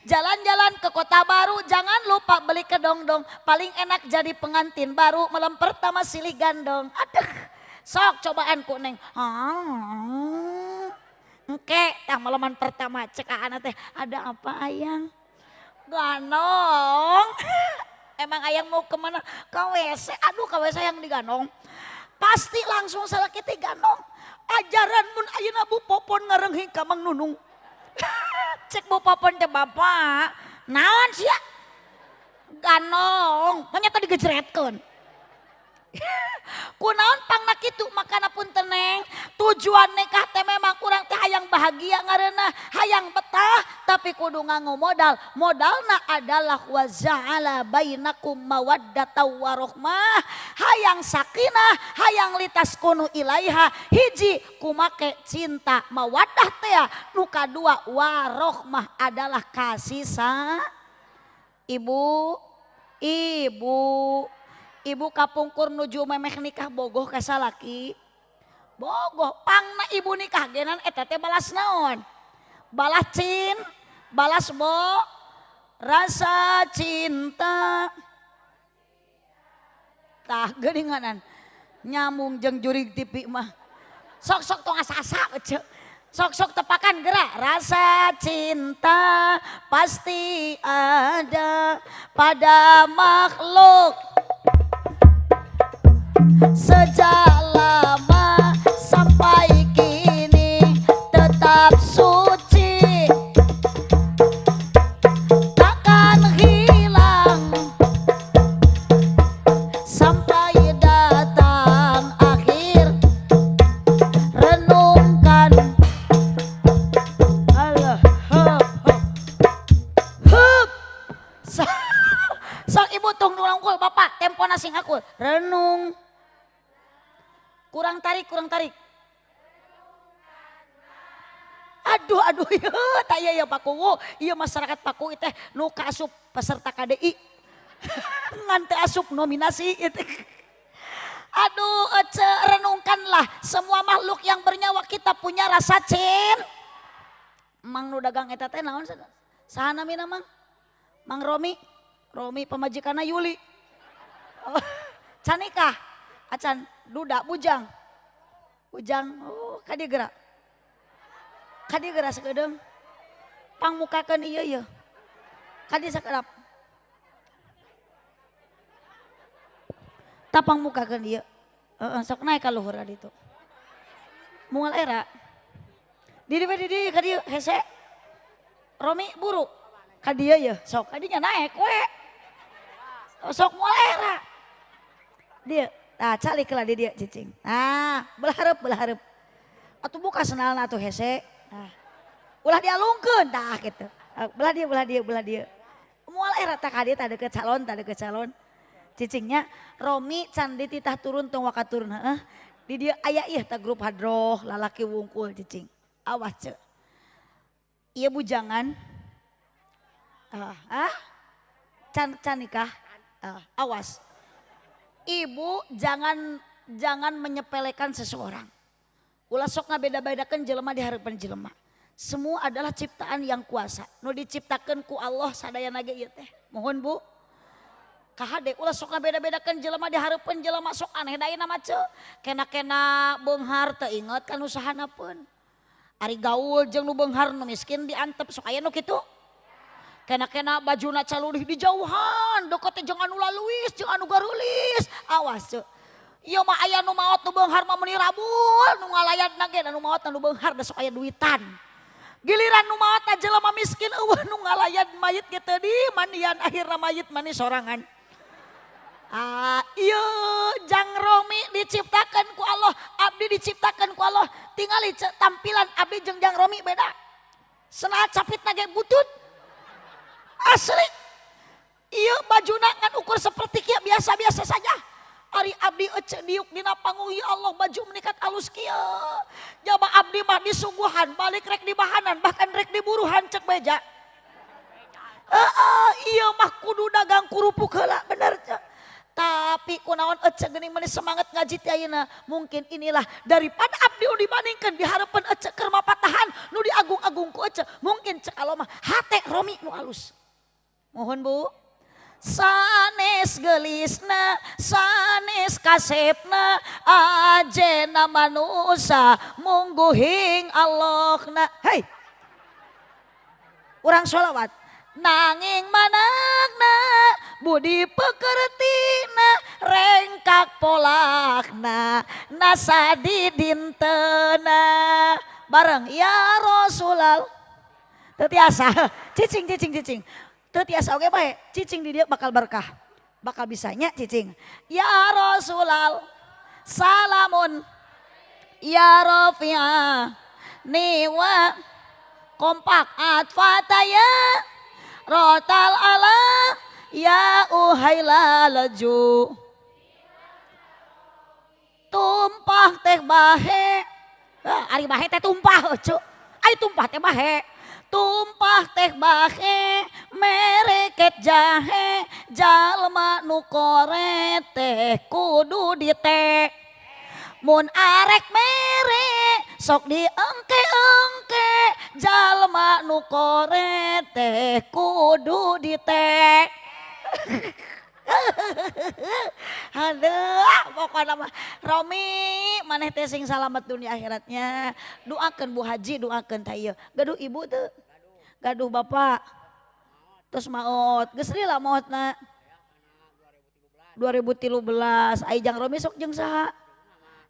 Jalan-jalan ke kota baru jangan lupa beli kedongdong paling enak jadi pengantin baru malam pertama silih gandong. Aduh sok cobaan ku neng. Engke tah malaman pertama cek anak teh ada apa ayang? Ganong. Emang ayang mau kemana? Ke WC. Aduh ke WC yang diganong. Pasti langsung salaki teh gandong. Ajaran mun ayeuna Bu Popon ngarenghing ka Mang Nunung. Cek Bu Popon teh bapak, naon sia? Ganong, ternyata digejretkeun. Kunaon pangna kitu makana punten neng, tujuan nikah teh memang urang teh hayang bahagia ngareunah, hayang betah, tapi kudu nganggo modal. Modalna adalah wa ja'ala bainakum mawaddata warohmah. Hayang sakinah, hayang litaskunu ilaiha, hiji kumake cinta mawaddah teh, nu kadua warohmah adalah kasih sayang. Ibu, ibu, ibu kapungkur nuju memeh nikah bogoh ka salaki. Bogoh pangna ibu nikah genan eta teh balas naon? Balas cin, balas bo, rasa cinta. Tah geuninganan nyambung jeung jurig TV mah. Sok-sok tong asa-asa ece. Sok-sok tepakan gerak. Rasa cinta pasti ada pada makhluk sejak lama sampai kini tetap suci, takkan hilang sampai datang akhir. Renungkan. Alah, hup, hup, hup. Sok ibu tung nulangkul bapak tempona sing akur. Renung. Kurang tarik, kurang tarik. Aduh, aduh, iya, tak iya ya Pakuwu. Iya masyarakat Pakuwu teh nu kaasup peserta KDI. Ngan teu asup nominasi itu. Aduh, ece, renungkanlah semua makhluk yang bernyawa kita punya rasa cin. Mang nu dagang eta teh naon saha namina Mang? Mang Romi. Romi pamajikanna Yuli. Oh, can nikah. Acan duda bujang. Bujang, oh kadi gerak. Kadi gerak sakedeung. Pangmukakeun ieu ieu. Kadi sakedap. Tah pangmukakeun ieu. Heeh, sok naik ka luhur ditu. Moal era. Di dieu di dieu ka dieu hese. Romi buru. Ka dieu ye, sok kadinya naik we. Sok moal era. Dieu. Nah, calik lah di dia cicing. Nah, belah hareup, belah hareup. Atuh buka sendalna atuh hese. Nah, ulah dialungkeun tah gitu. Belah dia, belah dia, belah dia. Moal era tah ka dieu tah deukeut calon, tah deukeut calon. Cicingnya Romi can dititah turun tong waka turun heeh. Di dieu aya ieu tah grup hadroh lalaki wungkul cicing. Awas ce. Ieu bujangan. Ah, can can nikah. Awas. Ibu jangan menyepelekan seseorang. Ulah sok ngabeda-bedakeun jelema di hareupeun jelema. Semua adalah ciptaan yang kuasa. Nu diciptakeun ku Allah sadayana ge ieu teh. Mohon Bu. Kahade ulah sok ngabeda-bedakeun jelema di hareupeun jelema sok aneh da ayeuna mah ceu. Kena-kena beunghar teu inget kan usahana pun. Ari gaul jeung nu beunghar nu miskin diantep sok aya nu kitu. Kena-kena bajuna calurih dijauhan, deket teh jeung anu laluis, jeung anu garulis. Awas ceu. Ieu mah aya nu maot nu beunghar mah meuni rabul, nu ngalayatna ge nu maot nu beunghar da sok aya duitan. Giliran nu maot jelema miskin eueuh nu ngalayat mayit ge teu dimandian akhirna mayit mani sorangan. Ah, ieu Jang Romi diciptakeun ku Allah, abdi diciptakeun ku Allah. Tingali ceu tampilan abdi jeung Jang Romi beda. Senal capitna ge butut. Asli. Ieu bajuna ngan ukur seperti kieu biasa-biasa saja. Ari abdi ece diuk dina panggung ya Allah baju menikat alus kieu. Jaba abdi mah disuguhan balik rek dibahanan bahkan rek diburuhan cek beja. Heeh, ieu mah kudu dagang kerupuk heula bener cek. Tapi kunaon ece geuning meuni semangat ngaji teh ayeuna. Mungkin inilah daripada abdi nu dibandingkeun di hareupeun ece keur mapatahan nu diagung-agung ku ece. Mungkin cek Allah mah hate Romi nu alus. Mohon Bu. Sanes gelisna, sanes kasepna, ajena manusa mungguhing Allahna. Hei. Urang sholawat. Nanging manakna budi pekertina Rengkak polakna nasa di dintena bareng ya Rasulullah. Teu tiasa cicing cicing cicing. Teu tiasa oge bae cicing di dieu bakal berkah. Bakal bisanya cicing. Ya Rasulullah salamun ya Rafi'a niwa kompak atfataya rotal ala ya uhaila leju tumpah teh bahe ari bahe teh tumpah euceu ari tumpah teh bahe tumpah teh bahe mereket jahe jalma nu koret teh kudu dite mun arek mere sok diengke-engke jalma nu koret teh kudu dite. Aduh, pokoknya mah Romi maneh teh sing salamet dunia akhiratnya. Doakeun Bu Haji, doakeun tah ieu. Gaduh ibu teu? Gaduh bapak. Terus maot, geus lila maotna. 2013 ai jang Romi sok jeung saha?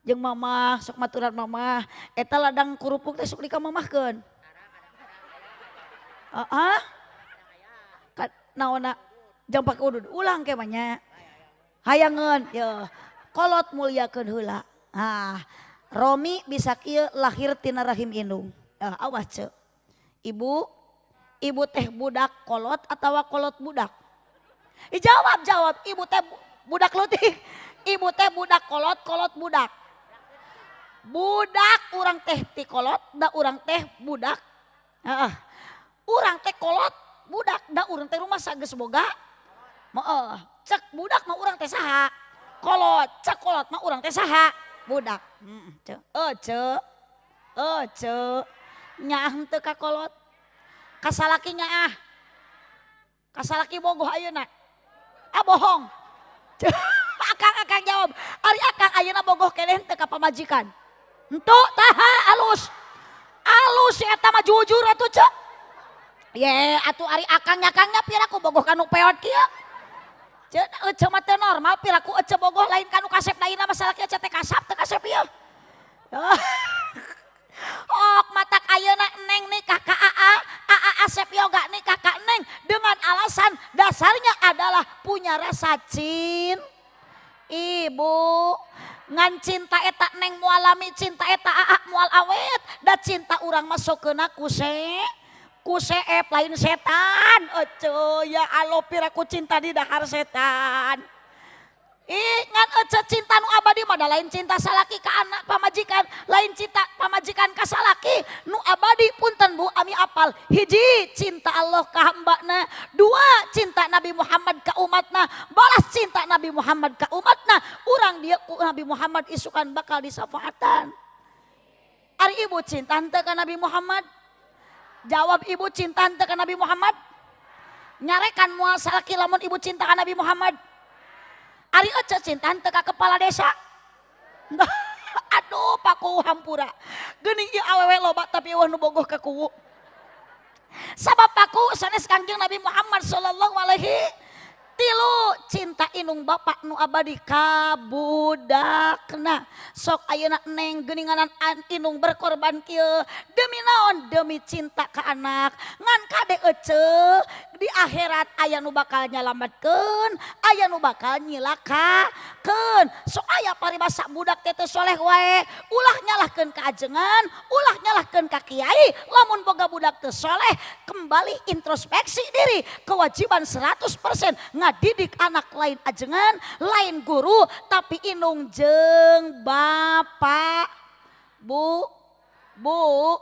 Jeung mamah, sok maturan mamah. Eta ladang kerupuk teh sok dikamamahkeun. Heeh. Naonna jang pake udud ulang ke mah nya. Hayangeun yeuh. Kolot mulyakeun heula. Ah, Romi bisa kieu lahir tina rahim indung. Awas ceu. Ibu, ibu teh budak kolot atawa kolot budak? Jawab jawab, ibu teh budak leutik. Ibu teh budak kolot, kolot budak. Budak urang teh ti kolot, da urang teh budak. Heeh. Urang teh kolot, budak, da urang teh rumah geus boga. Heeh, cek budak mah urang teh saha? Kolot, cek kolot mah urang teh saha? Budak. Heeh, ceu. Ceu. Ceu. Nyaah henteu ka kolot. Ka salaki nyaah. Ka salaki bogoh ayeuna. Ah bohong. Akang-akang jawab, ari akang ayeuna bogoh keneh henteu ka pamajikan. Henteu taha alus. Alus si eta mah jujur atuh ceu. Ye atuh ari akang nyakangnya piraku bogoh kanu peot kieu. Ceu eceu mah teu normal piraku eceu bogoh lain kanu kasep daina masalah kieu teh kasap teu kasep ieu. Ok matak ayeuna neng nikah ka AA, AA Asep Yoga nikah ka neng dengan alasan dasarnya adalah punya rasa cinta. Ibu ngan cinta eta neng mualami cinta eta AA mual awet da cinta urang masukkeuna ku seep lain setan. Eceu ya Allah piraku cinta di dahar setan. Ih ngan eceu cinta nu abadi mah da lain cinta salaki ka anak pamajikan, lain cinta pamajikan ka salaki nu abadi punten Bu ami apal. Hiji cinta Allah ka hambana, dua cinta Nabi Muhammad ka umatna, balas cinta Nabi Muhammad ka umatna. Urang dieu ku Nabi Muhammad isukan bakal disafaatan. Ari ibu cinta henteu ka Nabi Muhammad? Jawab ibu cinta henteu ka Nabi Muhammad? Nyarekan moal salaki lamun ibu cinta ka Nabi Muhammad? Ari eceu cinta henteu ka kepala desa? Aduh paku hampura. Geuning ieu awewe loba tapi eueuh nu bogoh ka kuwu. Sabab paku sanes Kangjeng Nabi Muhammad sallallahu alaihi. Tilu cinta inung bapak nu abadi ka budakna. Sok ayeuna neng geuninganan inung berkorban kieu demi naon? Demi cinta ka anak. Ngan kade eceu di akhirat aya nu bakal nyalametkeun, aya nu bakal nyilakakeun. Sok aya paribasa budak teh teu soleh wae, ulah nyalahkeun ka ajengan, ulah nyalahkeun ka kiai. Lamun boga budak teu soleh, kembali introspeksi diri, kewajiban 100% ngadidik anak lain ajengan, lain guru, tapi inung jeung bapak. Bu, bu,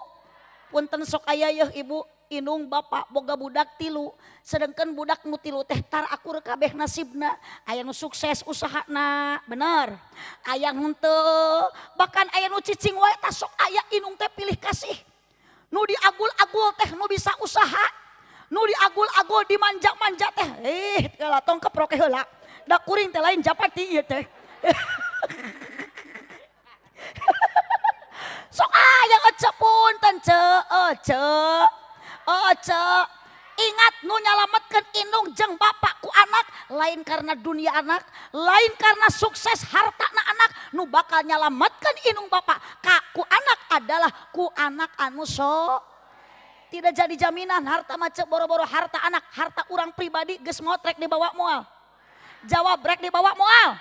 punten sok aya yeuh ibu, inung bapak boga budak tilu, sedangkan budak nu tilu teh tar akur kabeh nasibna, aya nu sukses usahana, bener, aya nu henteu, bahkan aya nu cicing wae tah sok aya inung teh pilih kasih, nu diagul-agul teh nu bisa usaha, nu diagul-agul dimanja-manja teh, heula tong keproke heula, da kuring teh lain japati ieu teh. Sok aya eceu punten ceu, eceu, eceu, Ingat nu nyalametkeun indung jeung bapak ku anak lain karena dunia anak, lain karena sukses harta na anak, nu bakal nyalametkeun indung bapak ka ku anak adalah ku anak anu so. Tidak jadi jaminan harta macet boro-boro harta anak, harta orang pribadi geus maot rek dibawa moal. Jawab rek dibawa moal.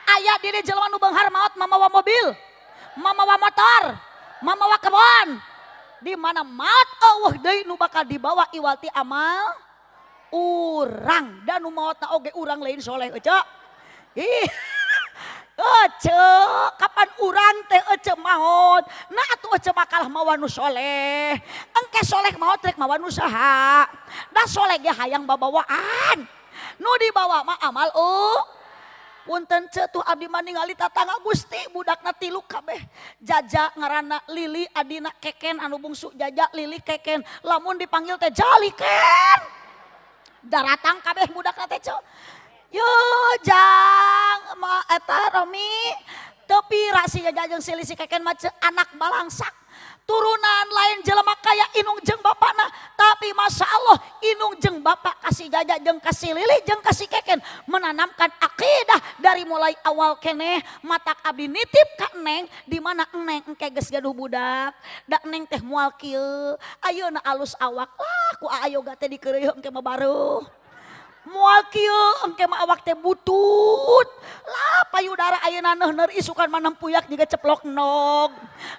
Aya diri jelema nu beunghar maot mamawa mobil, mamawa motor, mamawa kebon. Di mana maot eueuh deui nu bakal dibawa iwalti amal urang dan nu maotna oge urang lain soleh ece. Ih. Ece, kapan urang teh ece maot? Nah atuh ece makalah mawa nu soleh. Engke soleh maot rek mawa nu saha? Da soleh ge hayang babawaan. Nu dibawa mah amal punten ce tuh abdi mah ningali tatangga Gusti budakna tilu kabeh. Jaja ngaranna Lili adina Keken anu bungsu Jaja Lili Keken. Lamun dipanggil teh Jaliken. Daratang kabeh budakna teh ce. Yo jang ma eta Romi teu pira si Jaja jeung si Lili si Keken mah ce anak balangsak. Turunan lain jelema kaya inung jeung bapakna, tapi masya Allah inung jeung bapak kasih Jaja jeung kasih Lili jeung kasih Keken menanamkan akidah dari mulai awal keneh. Matak abdi nitip ka neng di mana neng engke geus gaduh budak da neng teh moal kieu ayeuna alus awak lah ku ayoga teh dikeureuh engke mah baruh moal kieu engke mah awak teh butut lah payudara ayeuna neuhneur isukan mah nempuyak jiga ceplok nog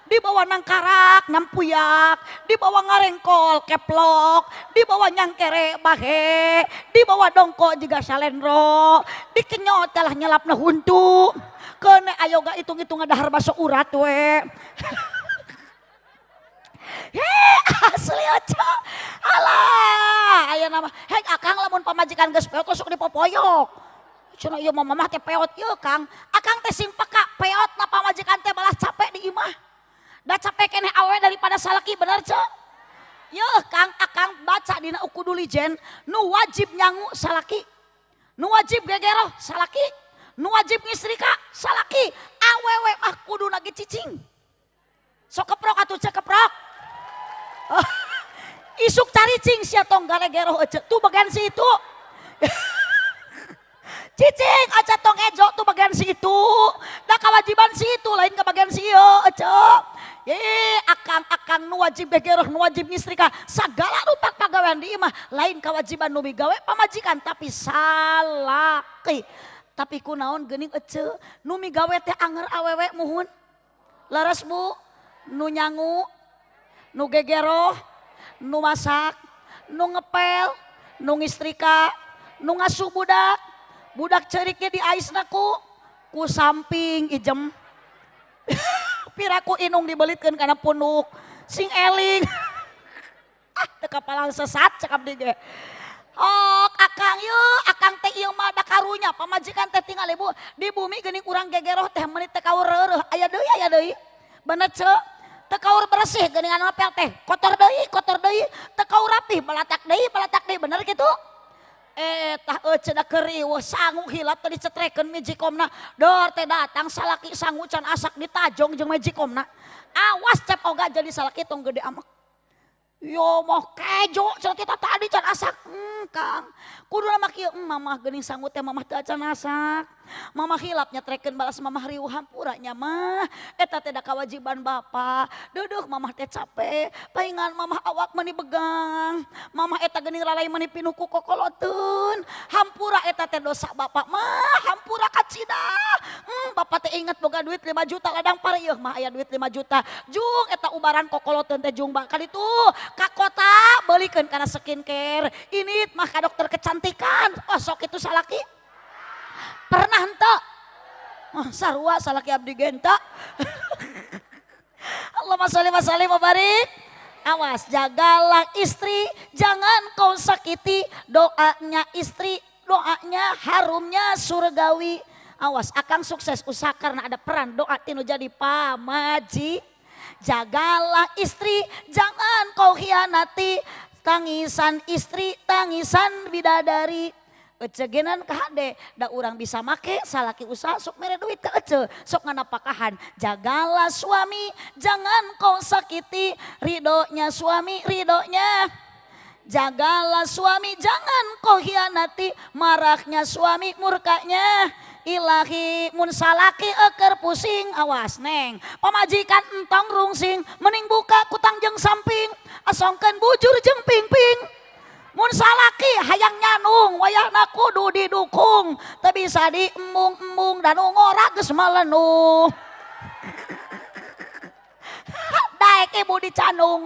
dibawa nangkarak nempuyak dibawa ngarengkol keplok dibawa nyangkere bahe dibawa dongko jiga salendro dikenyot kalah nyelapna huntu keune ayoga hitung-hitung dahar baso urat we. Hei asli aja alah aya nama hei akang lamun pamajikan geus peot sok dipopoyok cenah ieu mah mamah teh peot ieu Kang akang teh sing peka peot na pamajikan teh balas capek di imah da capek keneh awe daripada salaki bener ce yeuh Kang akang baca dina Uqudul nu wajib nyangu salaki nu wajib gegeroh salaki nu wajib ngistrika salaki awewe mah kudu lagi cicing sok keprok atuh ce keprok. Isuk cari cing sia tong garegeroh ece tuh bagian situ. Cicing aja tong ejo tuh bagian situ. Da kewajiban situ lain ke bagian sieu ece. Ye akang-akang nu wajib gegeroh nu wajib ngistrika sagala rupa pagawean di imah lain kewajiban nu migawe pamajikan tapi salaki. Tapi kunaon geuning ece nu migawe teh anger awewe muhun. Leres Bu nu nyangu nu gegeroh, nu masak, nu ngepel, nu ngistrika, nu ngasuh budak, budak ceriknya di aisna ku samping ijem. Piraku inung dibelitkeun kana punuk, sing eling. Ah teu kapalang sesat cekap di ge. Ok akang yeuh, akang teh ieu mah da karunya pamajikan teh tinggal ibu di bumi geuning urang gegeroh teh meuni teh kaur reureuh aya deui aya deui. Bener ce? Teu kaur bersih geuningan ngepel teh kotor deui teu kaur rapih balatak deui bener kitu tah ece da keuriweuh sangu hilap teh dicetrekeun mejikomna dor teh datang salaki sangu can asak ditajong jeung mejikomna awas cep oga jadi salaki tong gede amek yo mah kejo cenah kita tadi can asak Kang kuduna mah kieu mamah geuning sangu teh mamah teu acan asak mamah hilap nyetrekeun balas mamah riuh hampura nya mah eta teh da kawajiban bapa deudeuh mamah teh capek paingan mamah awak meuni begang mamah eta geuning lalai meuni pinuh ku kokoloteun hampura eta teh dosa bapak mah hampura kacida bapak teh inget boga duit 5 juta ladang pare ieu mah aya duit 5 juta jung eta ubaran kokoloteun teh jung bakal itu ka kota beulikeun kana skincare ini mah ka dokter kecantikan oh sok itu salaki pernah henteu oh, sarua salaki abdi ge henteu. Allahumma sholli wa sallim wa barik. Awas jagalah istri jangan kau sakiti doanya istri doanya harumnya surgawi. Awas akang sukses usaha karena ada peran doa tinu jadi pamaji. Jagalah istri jangan kau khianati tangisan istri tangisan bidadari. Ecegenan kahade da urang bisa make salaki usaha sok mere duit ke ece sok nganapakahan. Jagalah suami jangan kau sakiti ridhonya suami ridhonya. Jagalah suami, jangan kau hianati, marahnya suami murkanya ilahi. Mun salaki eker pusing, awas neng, pamajikan entong rungsing, mending buka kutang jeung samping, asongkeun bujur jeung pingping. Mun salaki hayang nyanung, wayahna kudu didukung, teu bisa diembung-embung dan ngora geus malenuh. Daek ibu dicanung.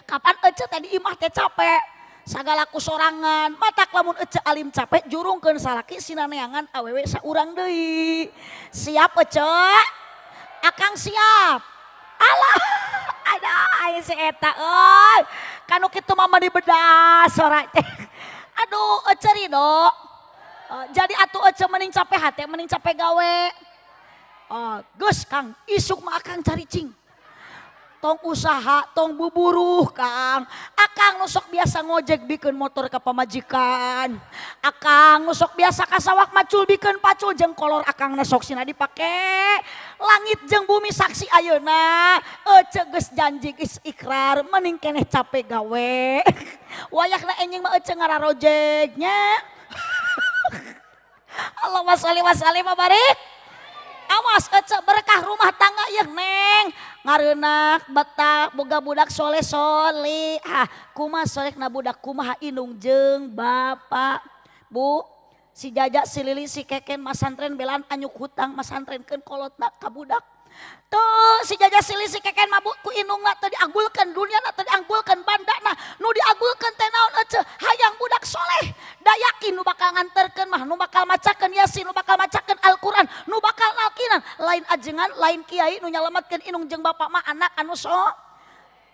Kapan ece tadi imah teh capek, sagala ku sorangan, matak lamun ece alim capek jurungkeun salaki sinaneangan awewe saurang deui. Siap ece? Akang siap. Alah, ada aya si eta euy. Kanu kitu mah dibedas sora teh. Aduh, ece ridho. Jadi atuh ece mending capek hate, mending capek gawe. Geus Kang, isuk mah akang caricing. Tong usaha, tong buburuh Kang. Akang nusok biasa ngojek bikin motor ke pamajikan. Akang nusok biasa kasawak macul bikin pacul jeung kolor akang nesok sina dipake. Langit jeung bumi saksi ayeuna. Ece geus janji geus ikrar mending keneh capek gawe. Wayahna enjing mah ece ngararojek nya. Allahumma sholli wa sallim wa barik. Awas ece berkah rumah tangga yeuh neng. Ngareunah betah boga budak soleh soleh. Ah, kumaha solehna budak kumaha indung jeung bapak. Bu, si Jaja si Lili si Keken masantren belan anyuk hutang masantrenkeun kolotna ka budak. Tuh si Jaja si Lili si Keken mabuk ku indungna teu dianggulkeun dunyana teu dianggulkeun bandana nu diagulkeun teh naon ece hayang budak soleh. Da yakin nu bakal nganterkeun mah nu bakal macakeun Yasin nu bakal macakeun Al-Qur'an nu bakal nalkinan lain ajengan lain kiai nu nyalametkeun indung jeung bapak mah anak anu so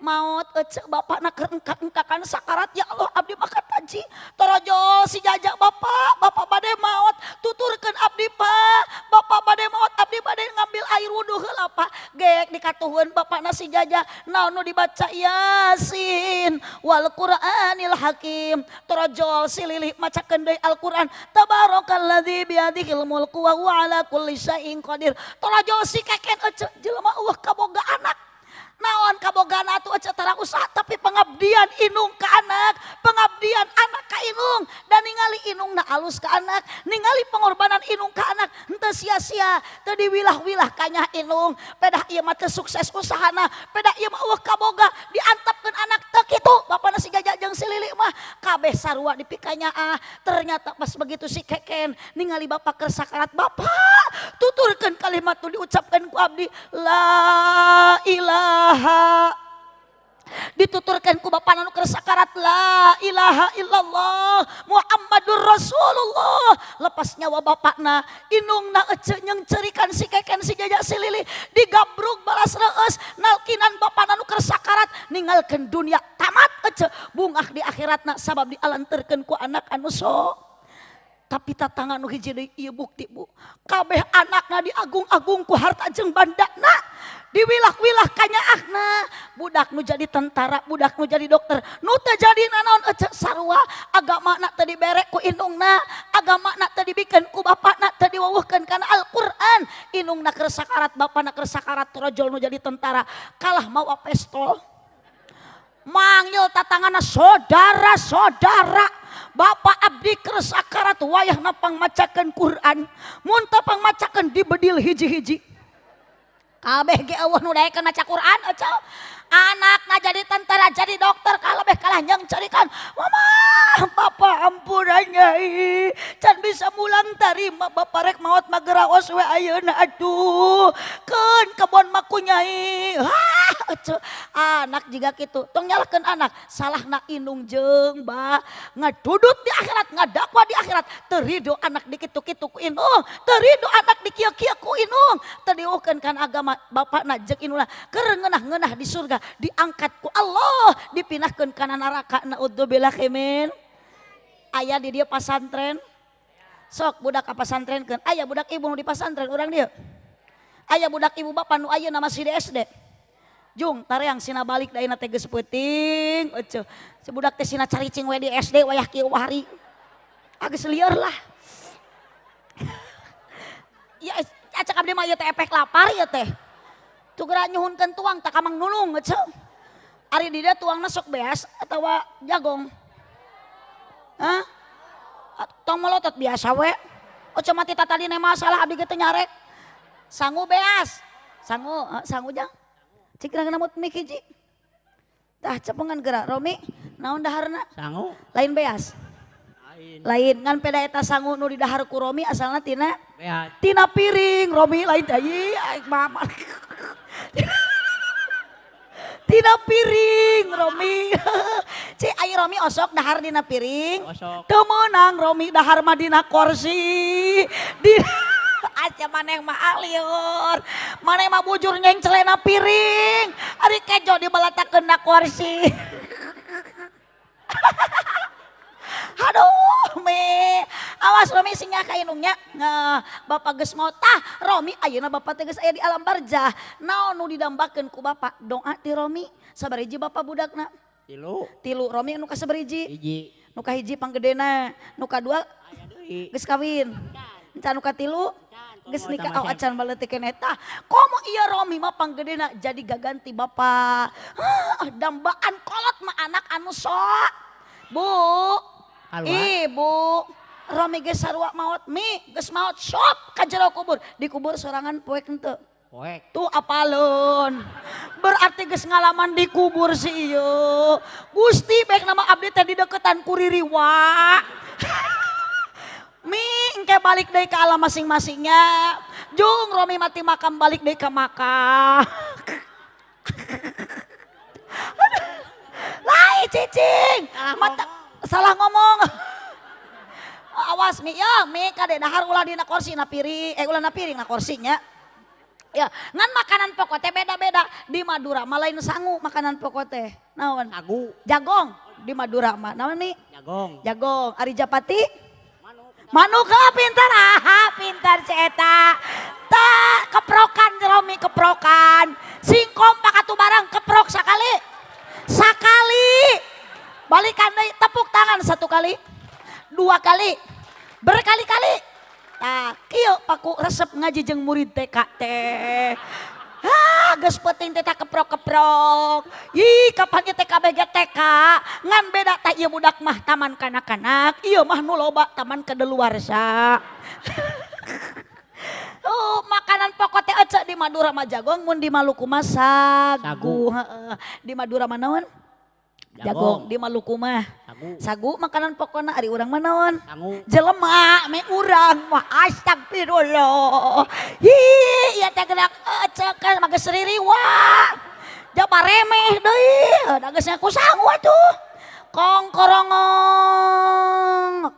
maot ece bapakna keur engkak-engkakan sakarat ya Allah abdi mah kataji torojol si Jaja bapak bapak bade maot tuturkeun abdi pak bapak bade maot abdi bade ngambil air wudu heula pak gek dikatuhun bapakna si Jaja naon nu dibaca Yasin wal Qur'anil Hakim torojol si Lili macakeun deui Al-Qur'an tabarakalladzi biyadihil mulku wa huwa ala kulli syai'in qadir torojol si Keken ece jelema eueuh kaboga anak. Naon kabogana atuh ece tara usaha tapi pengabdian indung ka anak, pengabdian anak ka indung dan ningali indungna alus ka anak, ningali pengorbanan indung ka anak henteu sia-sia, teu diwilah-wilah kanyah indung, pedah ieu mah teu sukses usahana, pedah ieu mah eueuh kaboga diantepkeun anak teu kitu, bapana si Jaja jeung si Lili mah kabeh sarua dipikanyaah. Ternyata pas begitu si Keken ningali bapak keur sakarat, bapak tuturkeun kalimat nu diucapkeun ku abdi la ilaha dituturkan ku bapak nu keur sakarat la ilaha illallah Muhammadur Rasulullah. Lepas nyawa bapakna indungna ece nyengcerikan si Keken si Jaja si Lili digabrug balas reus nalkinan bapakna nu keur sakarat ninggalkeun dunia tamat ece bungah di akhiratna sabab dialanterkeun ku anak anu so. Tapi tatangan nu hiji deui ieu bukti bu kabeh anakna diagung-agung ku harta jeung bandana diwilah-wilah kanyaahna budak nu jadi tentara budak nu jadi dokter nu teu jadi nanaon ece sarua agamana teu dibere ku indungna agamana teu dibikeun ku bapakna teu diwawuhkeun kana Al-Qur'an indungna keur sakarat bapakna keur sakarat rojol nu jadi tentara kalah mawa pistol manggil tatangana saudara-saudara bapak abdi keur sakarat wayahna pangmacakeun Quran mun teu pangmacakeun dibedil hiji-hiji kabeh ge eueuh nu daekeun maca Quran ece anakna jadi tentara jadi dokter kalebeh kalah nyengcerikan mama bapak ampuran nyai can bisa mulang tarima bapak rek maot mah geraos we ayeuna aduh keun kebon mah ku nyai. Hah ece anak jiga kitu tong nyalahkeun anak salahna indung jeung ba ngadudut di akhirat ngadakwa di akhirat teu rido anak dikitu-kitu ku indung teu rido anak dikieu-kieu ku indung teu diuhkeun kana agama bapakna jeung indungna keur ngeunah-ngeunah di surga diangkat ku Allah dipindahkeun kana neraka naudzubillah min. Aya di dieu pasantren sok budak ka pasantrenkeun aya budak ibu nu di pasantren urang dieu aya budak ibu bapak nu ayeuna masih di SD jung tareang sina balik da ayeuna teh geus peuting ece si budak teh sina caricing we di SD wayah kieu wari geus lieur lah ya acak abdi mah ieu teh efek lapar ieu teh tugera nyuhunkeun tuang tak kamang nulung ece. Ari di dieu tuangna sok beas atawa jagong? Hah? Tong melotot biasa we. Oh cuma ti tatadina masalah abdi ge teu nyarek. Sangu beas. Sangu, sangu jang. Cik geura ngamut mie hiji. Tah cepengan geura Romi, naon daharna? Sangu. Lain beas. Lain. Lain ngan peda eta sangu nu didahar ku Romi asalna tina beas. Tina piring Romi lain teh aing mah. Tina piring Romi. Ci ai Romi osok dahar dina piring. Osok. Teu meunang Romi dahar mah dina kursi. Di aja maneh mah aliur. Maneh mah bujur nyengcelena piring. Ari kejo dibalatakeun na kursi. Aduh Mi, awas Romi sing ka indungnya. Nah, bapak geus maot tah Romi ayeuna bapak teh geus aya di alam barzah. Naon nu didambakeun ku bapak? Doa ti Romi. Sabariji bapak budakna? Tilu. Tilu Romi nu kasabariji? Hiji. Nu kahiji panggedena, nu kadua aya deui. Geus kawin. Encan nu katilu geus Komo nikah. sama Oh acan baletik keneh tah. Komo ieu Romi mah panggedena jadi gaganti bapak. Hah, dambaan kolot mah anak anu sok. Bu, Kaluar. Ibu, Romi geus sarua maot, Mi geus maot sok ka jero kubur, dikubur sorangan poek henteu. Poek. Tuh apaleun. Berarti geus ngalaman dikubur si ieu. Gusti baik nama abdi teh dideketan ku ririwa. Mi engke balik deui ka alam masing-masingnya. Jung Romi mati makam balik deui ka makam. Lai cicing. Mata salah ngomong. Awas Mi ya, Mi kade dahar ulah dina kursi na piring, ulah na piring na kursinya. Ya, ngan makanan pokok teh beda-beda. Di Madura mah lain sangu makanan pokok teh. Naon? Sagu. Jagong di Madura mah. Naon Mi? Jagong. Jagong. Ari Japati? Manuk. Pintar. Aha, pintar si eta. Ta keprokan Romi keprokan. Singkong pakatu barang keprok sakali. Sakali. Balikan deui tepuk tangan satu kali. Dua kali. Berkali-kali. Tah, kieu paku resep ngaji jeung murid TK teh. Hah, geus penting teh tah keprok-keprok. Ih, kapan ieu TK BG TK? Ngan beda tah ieu budak mah taman kanak-kanak, ieu mah nu loba taman kedeluarsa. Oh, makanan pokok teh ece di Madura mah jagong, mun di Maluku mah sagu. Sagu. Heeh. Di Madura mah naon? Jagong. Di Maluku mah sagu. Sagu makanan pokokna ari urang mah naon? Sangu. Jelema me urang mah astagfirullah. Hi, ieu teh gerak ece kan mah geus ririwa. Jaba remeh deui, da geus ngaku sangu atuh. Kong korongong.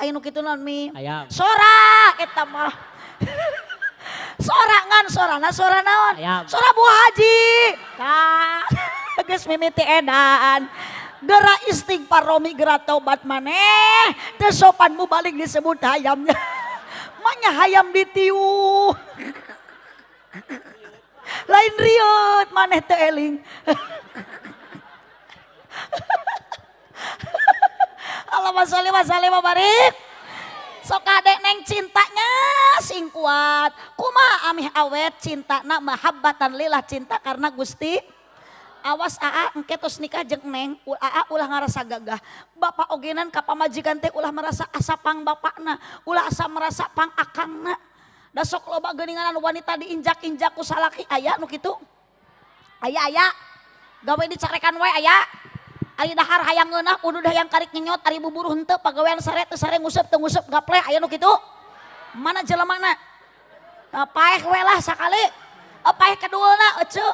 Aya nu kitu naon Mi? Ayam. Sora eta mah. Sora ngan sorana sora naon? Ayam. Sora Bu Haji. Tah, geus mimiti edan. Gera istighfar Romi gera taubat maneh. Teu sopan mu balik disebut hayamnya. Manya hayam ditiu. Lain rieut maneh teu eling. Allahumma sholli wa sallim wa barik. Sok kadek neng cintanya sing kuat. Kumaha amih awet cintana mahabbatan lillah, cinta karena Gusti. Awas aa engke tos nikah jeung neng, aa ulah ngarasa gagah. Bapak ogenan ka pamajikan teh ulah merasa asa pang bapakna, ulah asa merasa pang akangna. Da sok loba geuninganan wanita diinjak-injak ku salaki aya nu kitu. Aya aya. Gawe dicarekan wae aya. Ari dahar hayang ngeunah, udud hayang karik nyenyot, ari buburu henteu, pagawean sare teu sare nguseup teu nguseup gapleh aya nu kitu. Mana jelemana? Nah, paeh we lah sakali. Paeh kadueuna eceu.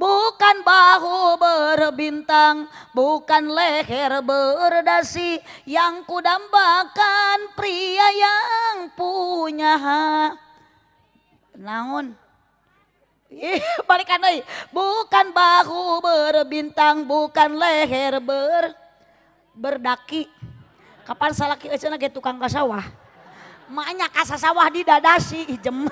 Bukan bahu berbintang, bukan leher berdasi, yang kudambakan pria yang punya hak. Naon? Ih, balikan deui. Bukan bahu berbintang, bukan leher berdaki. Kapan salaki euceuna ge tukang ka sawah? Maknya ka sawah didadasi ijem.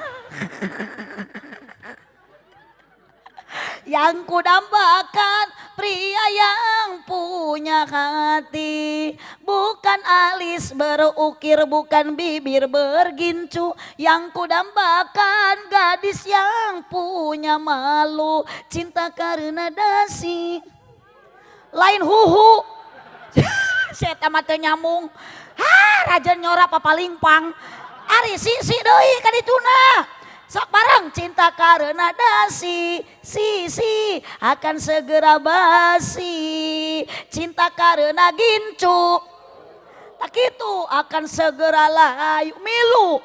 Yang kudambakan pria yang punya hati, bukan alis berukir, bukan bibir bergincu. Yang kudambakan gadis yang punya malu, cinta karena dasi. Lain huhu. Si eta mah teu nyambung. Ha, raja nyora papalingpang. Ari si si deui ka dituna. Sok bareng cinta karena dasi, si si akan segera basi. Cinta karena gincu, tak itu akan segera layu milu.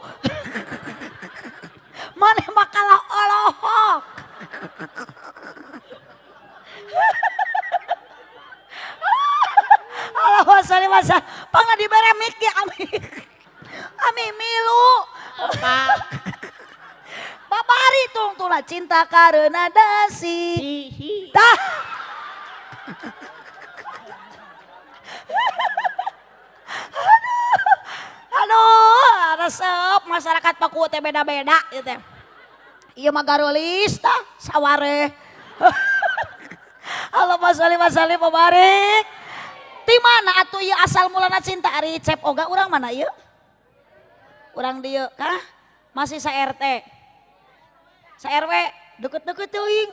Maneh makalah olohok. Allahumma sholli wa sallim. Pangna dibere mik ge ami. Ami milu. Apa? Babari tungtula cinta karena dasi. Tah. Aduh, aduh, resep masyarakat Paku teh beda-beda ieu teh. Ieu mah garulis tah saware. Allahumma sholli wa sallim wa barik. Ti mana atuh ieu asal mulana cinta ari Cep Oga urang mana ieu? Urang dieu kah? Masih sa RT. Sa RW deket-deket teuing.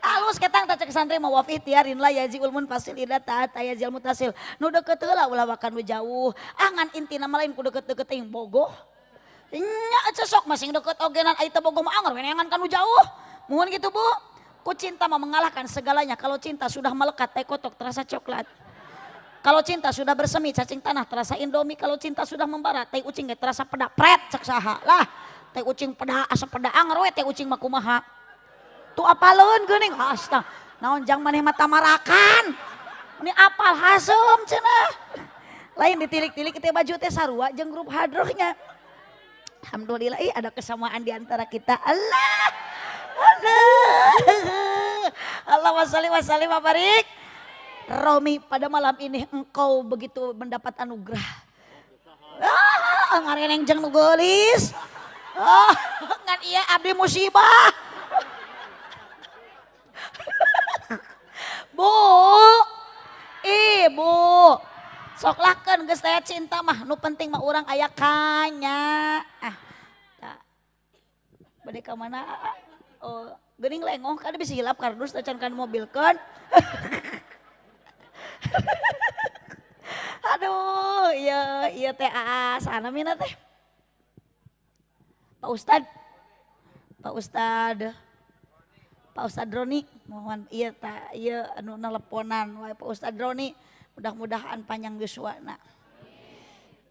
Alus ketang tah cek santri mah wa fi tiarin la yaji ulmun fasil ida ta'at ayajal mutasil. Nu deket heula ulah wakan nu jauh. Ah ngan intina mah lain ku deket-deket teuing bogoh. Nya sok masing deket ogenan ai teu bogoh mah anger we neangan ka nu jauh. Muhun kitu Bu. Ku cinta mah mengalahkan segalanya. Kalau cinta sudah melekat tai kotok terasa coklat. Kalau cinta sudah bersemi cacing tanah terasa indomie. Kalau cinta sudah membara tai ucing ge terasa peda pret cek saha lah. Tai ucing peda asa peda anger we tai ucing mah kumaha. Tuh apaleun geuning astag. Naon jang maneh mah tamarakan. Ini apal haseum cenah. Lain ditilik-tilik teh baju teh sarua jeung grup hadrohnya. Alhamdulillah ih ada kesamaan di antara kita. Allah. Allah. Allahumma sholli wa sallim wa barik. Romi pada malam ini engkau begitu mendapat anugerah. Ah, ngareneng jeung nu geulis. Ah, ngan ieu abdi musibah. Bu, ibu, sok lakeun geus teh cinta mah nu penting mah urang aya kanya. Ah, tah. Bade ka mana? Oh, geuning lengoh kan bisa hilap kardus teh can kan mobilkeun. Aduh, iya iya teh sana mina teh. Pak Ustad, Pak Ustad, Pak Ustad Roni, mohon iya ta iya anu neleponan wae Pak Ustad Roni, mudah-mudahan panjang yuswana.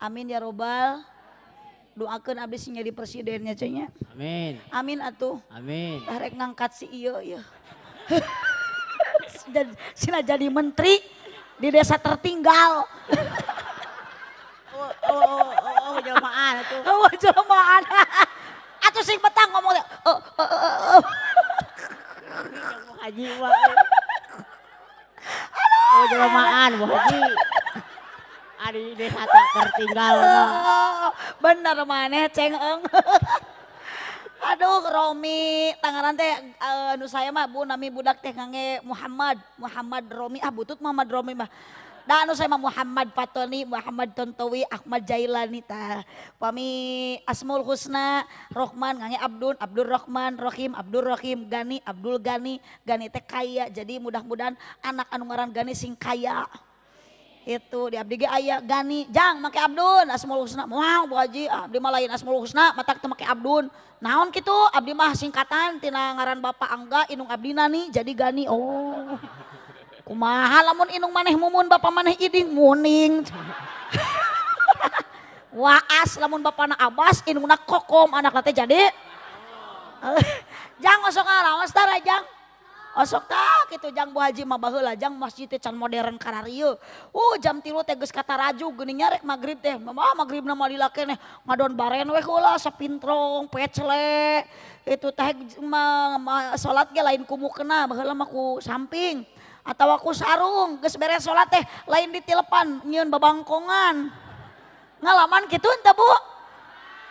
Amin ya robbal. Doakeun abdi sing jadi presidennya cenah. Amin. Amin atuh. Amin. Tah rek ngangkat si ieu ieu. Sina jadi menteri di desa tertinggal. Oh, jelmaan atuh. Oh, jelmaan. Atuh sing betang ngomong teh. Oh. Bu Haji mah. Oh, jelmaan Bu Haji. Ari desa tak tertinggal mah. Bener maneh ceng eung. Aduh Romi tangaran teh nu saya mah Bu nami budak teh ngangge Muhammad, Muhammad Romi ah butut Muhammad Romi mah. Da anu saya mah Muhammad Fatoni, Muhammad Tontowi, Ahmad Jailani tah. Pami Asmaul Husna, Rohman ngangge Abdun, Abdur Rahman, Rohim, Abdur Rohim, Gani, Abdul Gani, Gani teh kaya. Jadi mudah-mudahan anak anu ngaran Gani sing kaya. Itu di abdi ge aya Gani, jang make Abdun, Asmaul Husna. Moal Bu Haji, abdi mah lain Asmaul Husna, matak teu make Abdun. Naon kitu? Abdi mah singkatan tina ngaran Bapak Angga, indung abdi Nani jadi Gani. Oh. Kumaha lamun indung maneh mumun bapak maneh iding muning. Waas lamun bapana Abbas indungna Kokom anakna teh jadi. Jang osok ngaraos tah jang. Osok tah kitu jang Bu Haji mah baheula jang masjid teh can modern kararieu. Jam 3 teh geus kataraju geuning nya rek magrib teh. Mah magribna mah lila keneh ngadon baren we heula sapintrong pecle. Itu teh mah salat ge lain ku mukena baheula mah ku samping. Atawa ku sarung geus beres salat teh lain ditilepan nyieun babangkongan. Ngalaman kitu henteu Bu?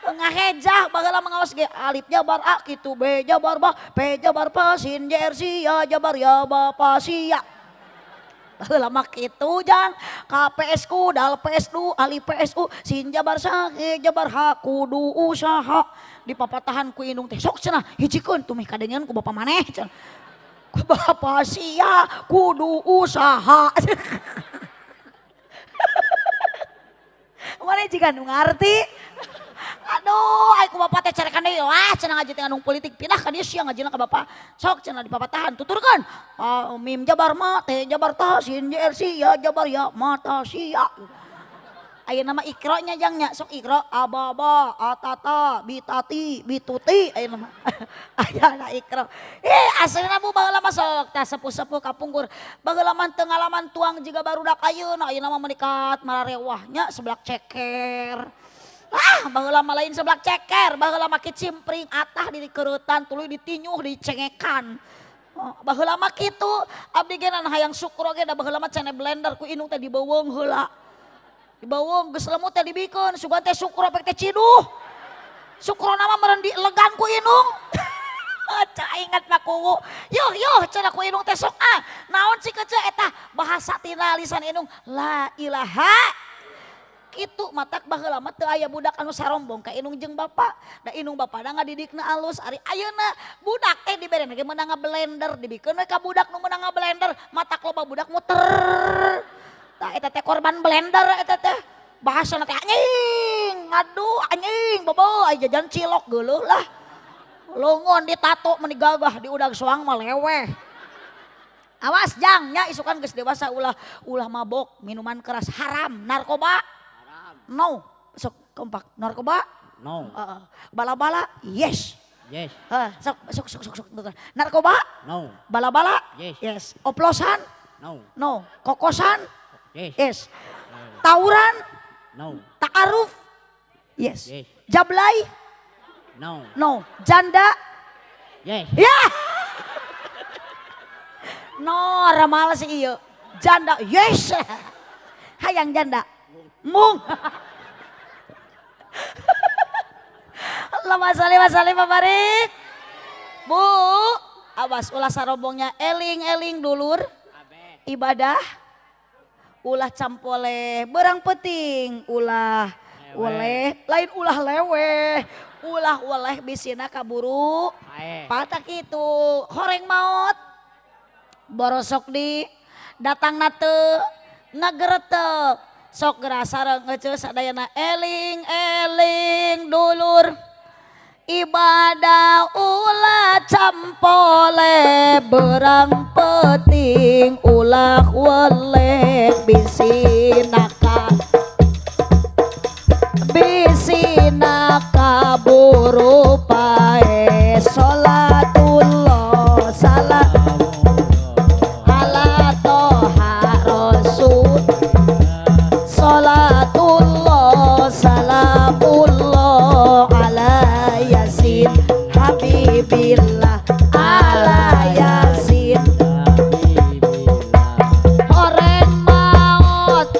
Ngahejah baheula mah ngaos ge alif jabar a kitu b jabar ba p jabar pa sin j r si ya jabar ya ba pa si ya. Baheula mah kitu jang K P S ku dal P S du alif P S u sin jabar sa he jabar ha kudu usaha dipapatahan ku indung teh sok cenah hijikeun tumih kadengeun ku bapa maneh cenah. Ku bapak sia kudu usaha. Mana jika nu ngarti. Aduh, ai ku bapak teh carekan deui. Wah, cenah ngaji teh ngandung politik pindah ka dieu sia ngajina ka bapak. Sok cenah di papatahan tuturkeun. Mim jabar ma, teh jabar ta, sin jer si ya jabar ya mata sia. Ayeuna mah ikronya jangnya, sok ikro ababa atata bitati bituti ayeuna mah. Aya ikro. Aslina bu baheula mah sok tah sepuh-sepuh kapungkur. Baheula mah teu ngalaman tuang jiga barudak ayeuna, ayeuna mah menikat mararewahnya seblak ceker. Ah, baheula mah lain seblak ceker, baheula mah kicimpring atah dikeuretan tuluy ditinyuh dicengekan. Baheula mah kitu, abdi ge hayang syukur oge da baheula mah cenah blender ku indung teh dibeuweung heula. Dibawong geus lemut teh dibikeun sugan teh syukur apek teh ciduh. Syukurna mah meureun dilegan ku indung. Cah ingat mah kuwu. Yuh yuh cenah ku indung teh sok ah. Naon sih kece eta bahasa tina lisan indung la ilaha. Kitu matak baheula mah teu aya budak anu sarombong ka indung jeung bapak. Da indung bapana ngadidikna alus ari ayeuna budak teh diberena ge meunang ngablender dibikeun we ka budak nu meunang ngablender matak loba budak muter. Tah eta teh korban blender eta teh bahasana teh anjing aduh anjing bobo aya jajan cilok geuleuh lah longon ditato meni gagah di udag soang mah leweh. Awas jang nya isukan geus dewasa ulah ulah mabok minuman keras haram narkoba haram. No sok kompak narkoba no. Bala-bala yes yes. Sok sok sok sok sok narkoba no bala-bala yes yes oplosan no no kokosan yes. Yes. Tawuran? No. Ta'aruf? Yes. Yes. Jablay? No. No. Janda? Yes. Ya. No, ramal sih iya. Janda, yes. Hayang janda. Mung. Allahumma sholli wa sallim wa barik. Bu, awas ulah sarobongnya eling-eling dulur. Ibadah. Ulah campoleh berang peting ulah oleh lain ulah leweh ulah oleh bisina kaburu patak itu horeng maot borosok di datang nate ngageretek sok geura sareng ece sadayana eling eling dulur ibadah ulah campoleh berang peting ulah weleh bisinaka bisinaka buru pae sholatullah salat ala toha rasul sholatullah salamullah ala yasin habibillah ala yasin horeng maot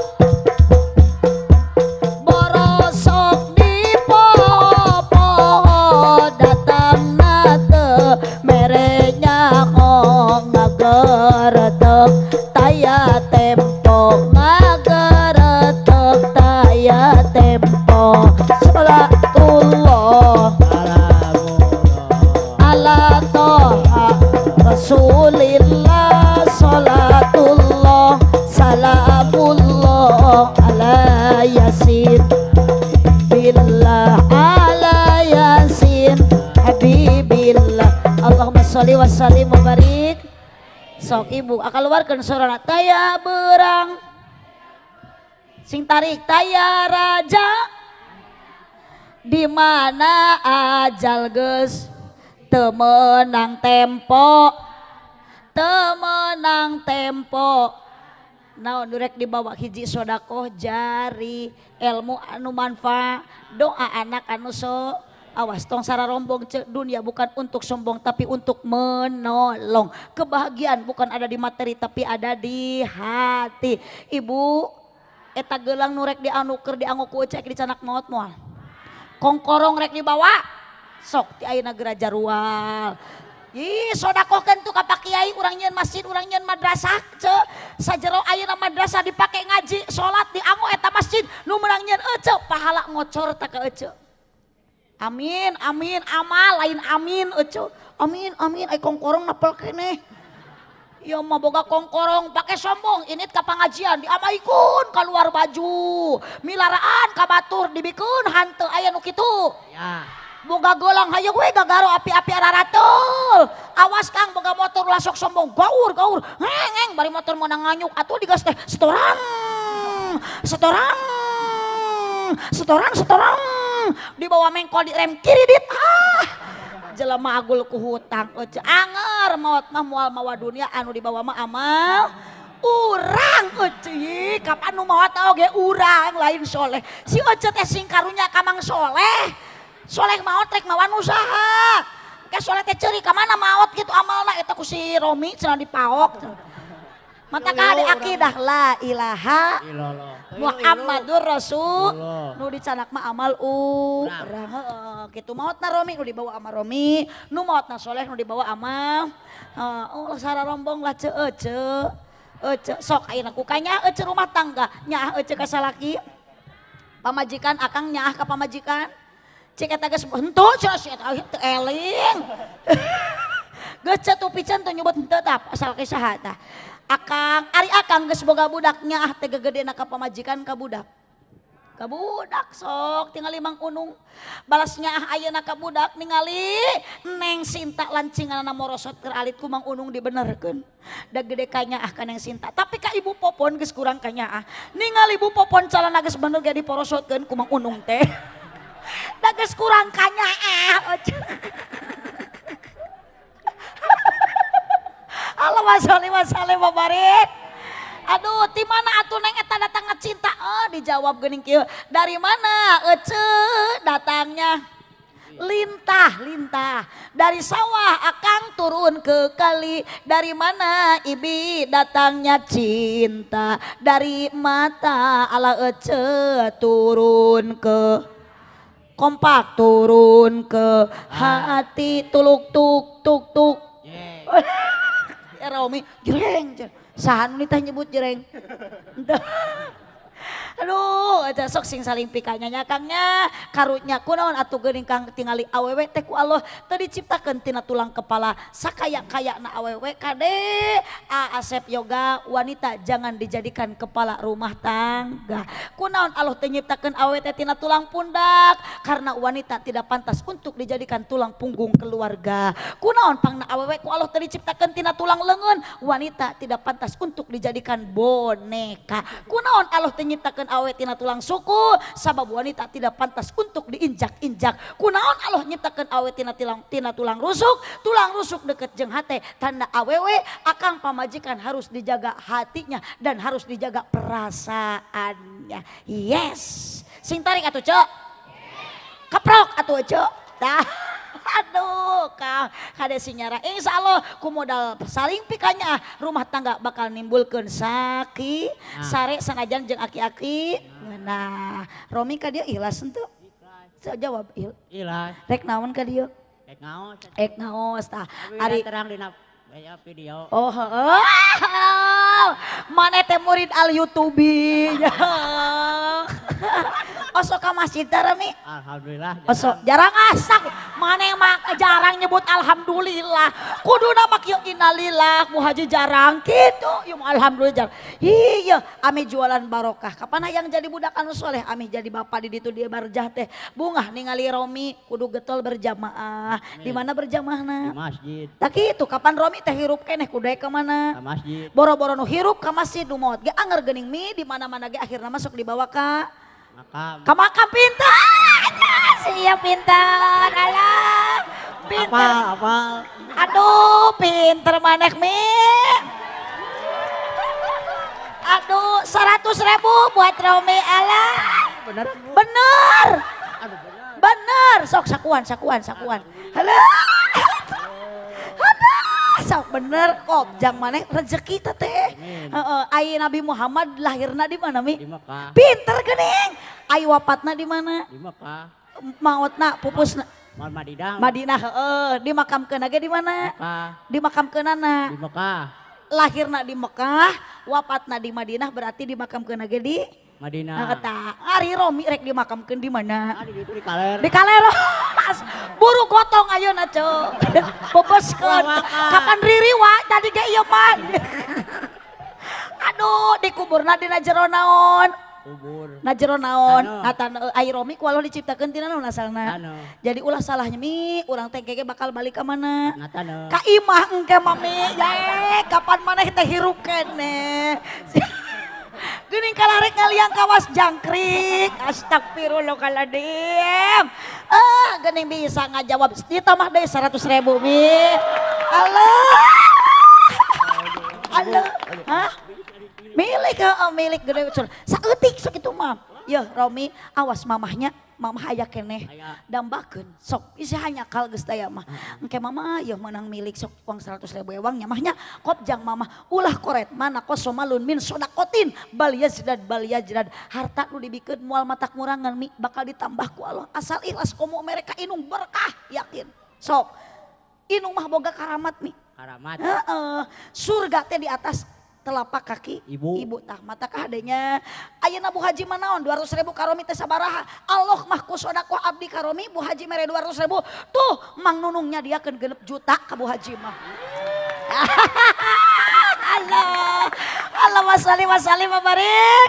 borosok di poho datang nate merenya ngageretek taya tempo ngageretek taya tempo sholatullah ala toha rasulillah sholatullah salamullah ala yasin billah ala yasin habibillah. Allahumma sholli wa sallim wa barik. Sok ibu akal keluarkan sorana taya berang sing tarik taya raja di mana ajal geus temenang tempo temenang tempo naon durek dibawa hiji sodakoh jari ilmu anu manfaat doa anak anu so awas tong sararombong cek dunia bukan untuk sombong tapi untuk menolong. Kebahagiaan bukan ada di materi tapi ada di hati. Ibu eta gelang nu rek dianuker dianggo ku ecek dicanak maot moal. Kongkorong rek dibawa sok ti ayeuna geura jarual. Ih sodakohkeun tuh ka Pak Kiai urang nyieun masjid urang nyieun madrasah ce sajero ayeuna madrasah dipake ngaji salat dianggo eta masjid nu meunang nyieun ece pahala ngocor ta ka ece. Amin amin amal lain amin ece. Amin amin ai kongkorong napel keneh. Ya mah boga kongkorong pake sombong init ka pangajian diamaikeun kaluar baju. Milaraan ka batur dibikeun hanteu aya nu kitu. Ya. Boga gelang hayu we gagaro api-api araratul. Awas Kang boga motor ulah sok sombong gaur gaur. Ngeng bari motor meunang nganyuk atuh digas teh setoran. Setoran. Setoran setoran. Dibawa mengkol di rem kiri dit. Ah. Jelema agul ku hutang euceu anger maot mah moal mawa dunia anu dibawa mah amal urang euceu kapan nu maot oge urang lain soleh. Si euceu teh sing karunya ka Mang Soleh. Soleh maot rek mawan usaha. Ke soleh teh ceuri ka mana maot kitu amalna eta ku si Romi cenah dipaok. Mata ka di akidah la ilaha illallah Muhammadur Rasul nu dicanak mah amal urang heeh kitu maotna Romi nu dibawa ama Romi nu maotna Soleh nu dibawa ama oh sara rombong lah ceu ece ece sok ayeuna ku kanyaah ece rumah tangga nyaah ece ka salaki pamajikan akang nyaah ka pamajikan cek eta geus henteu cenah si eta teu eling geus ceu pican teu nyebut henteu tah asal saha tah. Akang, ari akang geus boga budak nyaah teh gegedena ka pamajikan ka budak. Ka budak sok tingali Mang Unung. Balas nyaah ayeuna ka budak ningali Neng Sinta lancinganna morosot keur alit ku Mang Unung dibenerkeun. Da gede ka nyaah ka Neng Sinta, tapi ka Ibu Popon geus kurang ka nyaah. Ningali Ibu Popon calana geus bener ge diporosotkeun ku Mang Unung teh. Da geus kurang ka nyaah. Allahumma sholli wa sallim wa barik. Aduh, ti mana atuh Neng eta datang cinta? Oh, dijawab geuning kieu. Dari mana ece datangnya? Lintah, lintah. Dari sawah akang turun ke kali. Dari mana ibi datangnya cinta? Dari mata ala ece turun ke kompak turun ke hati tuluk tuk tuk tuk. Ya Romi jereng, jereng. Saha nu teh nyebut jereng. Aduh, aja sok sing saling pikanya nya Kangnya, karunya kunaon atuh geuning Kang tingali awewe teh ku Allah teu diciptakeun tina tulang kepala sakaya-kayana awewe kade. Asep yoga wanita jangan dijadikan kepala rumah tangga. Kunaon Allah teu nyiptakeun awewe teh tina tulang pundak karena wanita tidak pantas untuk dijadikan tulang punggung keluarga. Kunaon pangna awewe ku Allah teu diciptakeun tina tulang leungeun, wanita tidak pantas untuk dijadikan boneka. Kunaon Allah teu nyiptakeun awe tina tulang suku sabab wanita tidak pantas untuk diinjak-injak. Kunaon Allah nyiptakeun awe tina tulang rusuk deket jeung hate tanda awewe akang pamajikan harus dijaga hatinya dan harus dijaga perasaannya. Yes, sing tarik atuh cek, keprok atuh cek. Tah. Aduh, Kang, kade sinyara. Insya Allah ku modal saling pikanya rumah tangga bakal nimbulkeun saki, sare sanajan jeung aki-aki. Nah, Romi ka dieu ikhlas henteu? Jawab ikhlas. Rek naon ka dieu? Rek ngaos. Rek ngaos tah. Ari terang dina video. Oh, heeh. Maneh teh murid al YouTube. Osok ka masjid teh Romi? Alhamdulillah. Osok jarang asak. Maneh mah jarang nyebut alhamdulillah. Kuduna mah kieu innalillah, Bu Haji jarang kitu. Ieu mah alhamdulillah jarang. Iya, ame jualan barokah. Kapan hayang jadi budak anu soleh, ame jadi bapak di ditu dia barjah teh. Bungah ningali Romi kudu getol berjamaah. Di mana berjamaahna? Di masjid. Tah kitu kapan Romi teh hirup keneh kudu ka mana? Ka masjid. Boro-boro nu hirup ka masjid nu maot ge anger geuning mi di mana-mana ge akhirna masuk dibawa ka makam. Ka makam pintar. Siap pintar. Alah. Pintar. Apal, apal. Aduh, pinter maneh mi. Aduh, 100.000 buat Romi alah. Bener. Bener. Aduh, bener. Bener. Sok sakuan, sakuan, sakuan. Halo. Aduh, sok bener kok jang maneh rezeki teh. Heeh, ai Nabi Muhammad lahirna di mana mi? Di Mekah. Pinter geuning. Ai wafatna di mana? Di Mekah. Maotna pupusna Maot Madinah. Madinah heeh, dimakamkeun ge di mana? Mekah. Dimakamkeunana. Di Mekah. Lahirna di Mekah, wafatna di Madinah berarti dimakamkeun ge di Madinah. Eta, ari Romi rek dimakamkeun di mana? Ah, di ditu di Kaler. Di Kaler. Buru gotong ayeuna ceu. Bebeskeun. Kapan riri wa tadi ge ieu mah. Aduh dikuburna dina jero naon? Kubur. Na jero naon? Na taneuh ai Romi ku Allah diciptakeun tina naon asalna? Jadi ulah salahnya mi, urang teh engke bakal balik ka mana? Na taneuh. Ka imah engke mah mi. Ye, kapan maneh teh hirup keneh. Geuning kalarek ngaliang kawas jangkrik. Astagfirullahaladzim. Ah, geuning bisa ngajawab ditambah deui 100.000 mi. Allah. Allah. Hah? Milik heeh, milik gede saeutik sakitu mah. Yeuh Romi, awas mamahnya, mamah aya keneh. Dambakeun sok isi hanyakal geus daya mah. Engke mama yeuh meunang milik sok uang 100.000 ewang nya mahnya kopjang mamah ulah koret mana kosomalun min sodakotin bal yazdad bal yazdad. Harta nu dibikeun moal matak ngurangan mi bakal ditambah ku Allah. Asal ikhlas komo mereka inung berkah yakin. Sok inung mah boga karamat mi. Karamat. Heeh, surga teh di atas telapak kaki ibu. Ibu tah mata kahadenya ayeuna Bu Haji manaon 200.000 karomi teh sabaraha Allah mah ku sodakoh abdi karomi Bu Haji mere 200.000 tuh Mang Nunungnya dia keun 6 juta ka Bu Haji mah. Allah Allahumma sholli wa sallim wa barik.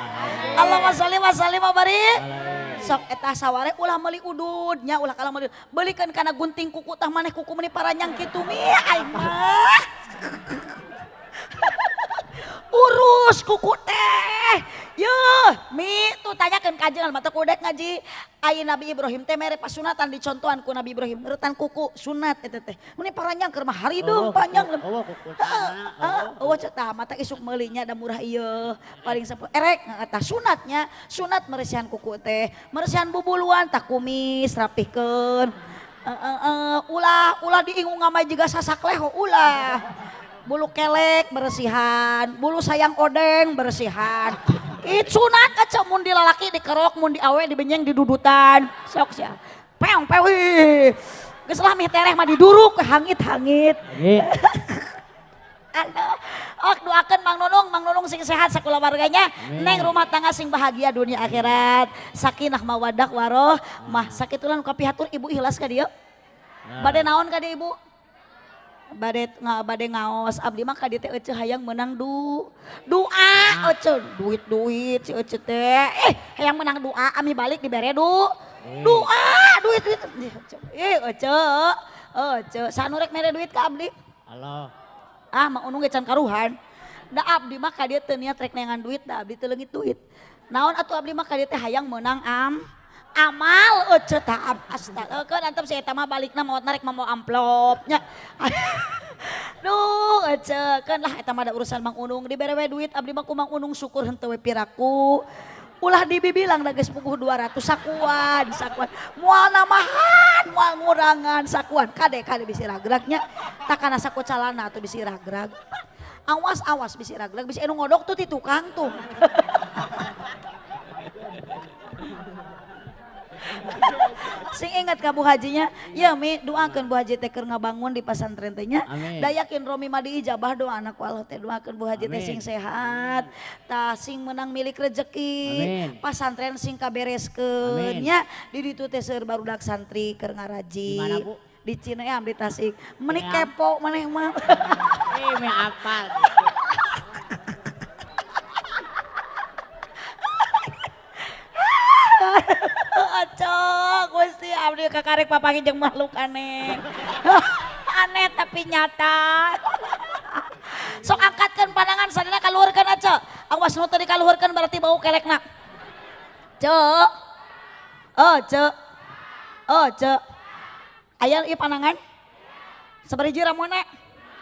Allahumma sholli wa sallim wa barik. Sok eta saware ulah meuli udud nya ulah kalah meuli beulikeun kana gunting kuku tah maneh kuku meuni paranyang kitu mi aing mah. Urus kuku teh. Yeuh, mi tuh tanyakeun ka ajengan mata kudek ngaji. Ai Nabi Ibrahim teh mere pasunatan dicontohan ku Nabi Ibrahim euretan kuku sunat eta teh. Mun paranjang keur mah harideung panjang. Eueuh kuku. Heeh, eueuh tah mata isuk meulinya da murah ieu. Paling 10 erek tah sunatnya, sunat meresihan kuku teh, meresihan bubuluan tah kumis rapihkeun. Ulah ulah diingung ngamai jiga sasak leho ulah. Bulu kelek bersihan, bulu sayang odeng bersihan. It sunat aja mun di lalaki dikerok, mun di awe dibenyeng didudutan. Sok sia. Peong pewi. Geus lah mih tereh mah diduruk hangit-hangit. Aduh. Oh doakeun Mang Nunung sing sehat sakulawarganya, neng rumah tangga sing bahagia dunia akhirat. Sakinah mawadah warohmah. Sakitulah nu kapihatur ibu ikhlas ka dieu. Bade naon ka dieu ibu? Bade ngaos abdi mah ka dieu teh euceuh hayang meunang doa euceuh duit-duit si euceuh teh hayang meunang doa ami balik dibere doa duit duit euceuh euceuh sanu rek mere duit ka abdi Allah ah Mang Unung ge can karuhan da abdi mah ka dieu teu niat rek neangan duit da abdi teu leungit duit naon atuh abdi mah ka dieu teh hayang meunang amal euceuh tah astaga keun antep si eta mah balikna maot narek mawa amplop nya. Duh euceuh keun lah eta mah da urusan Mang Unung dibere we duit abdi mah ku Mang Unung syukur henteu we piraku. Ulah dibibilang da geus puguh 200 sakuan sakuan moal namahan moal ngurangan sakuan kade kade bisi ragrag nya takana saku calana atuh bisi ragrag. Awas awas bisi ragrag bisi anu ngodok tuh ti tukang tuh. Sing ingat ka Bu Hajinya, ya mi doakeun Bu Haji teh keur ngabangun di pasantren teh nya. Da yakin Romi mah diijabah doa anak ku Allah teh doakeun Bu Haji teh sing sehat, tah sing menang milik rezeki, pasantren sing kabereskeun nya. Di ditu teh seueur barudak santri keur ngaraji. Di mana Bu? Di Cineam di Tasik. Meuni kepo maneh mah. Eh meh apal. Acok Gusti abdi kakarek papanggih jeung makhluk aneh. Aneh tapi nyata. Sok angkatkeun pandangan sadina kaluhurkeun aco. Awas nu teu dikaluhurkeun berarti bau kelekna. Cek. Oh, cek. Oh, cek. Aya ieu pandangan? Sabariji ramona.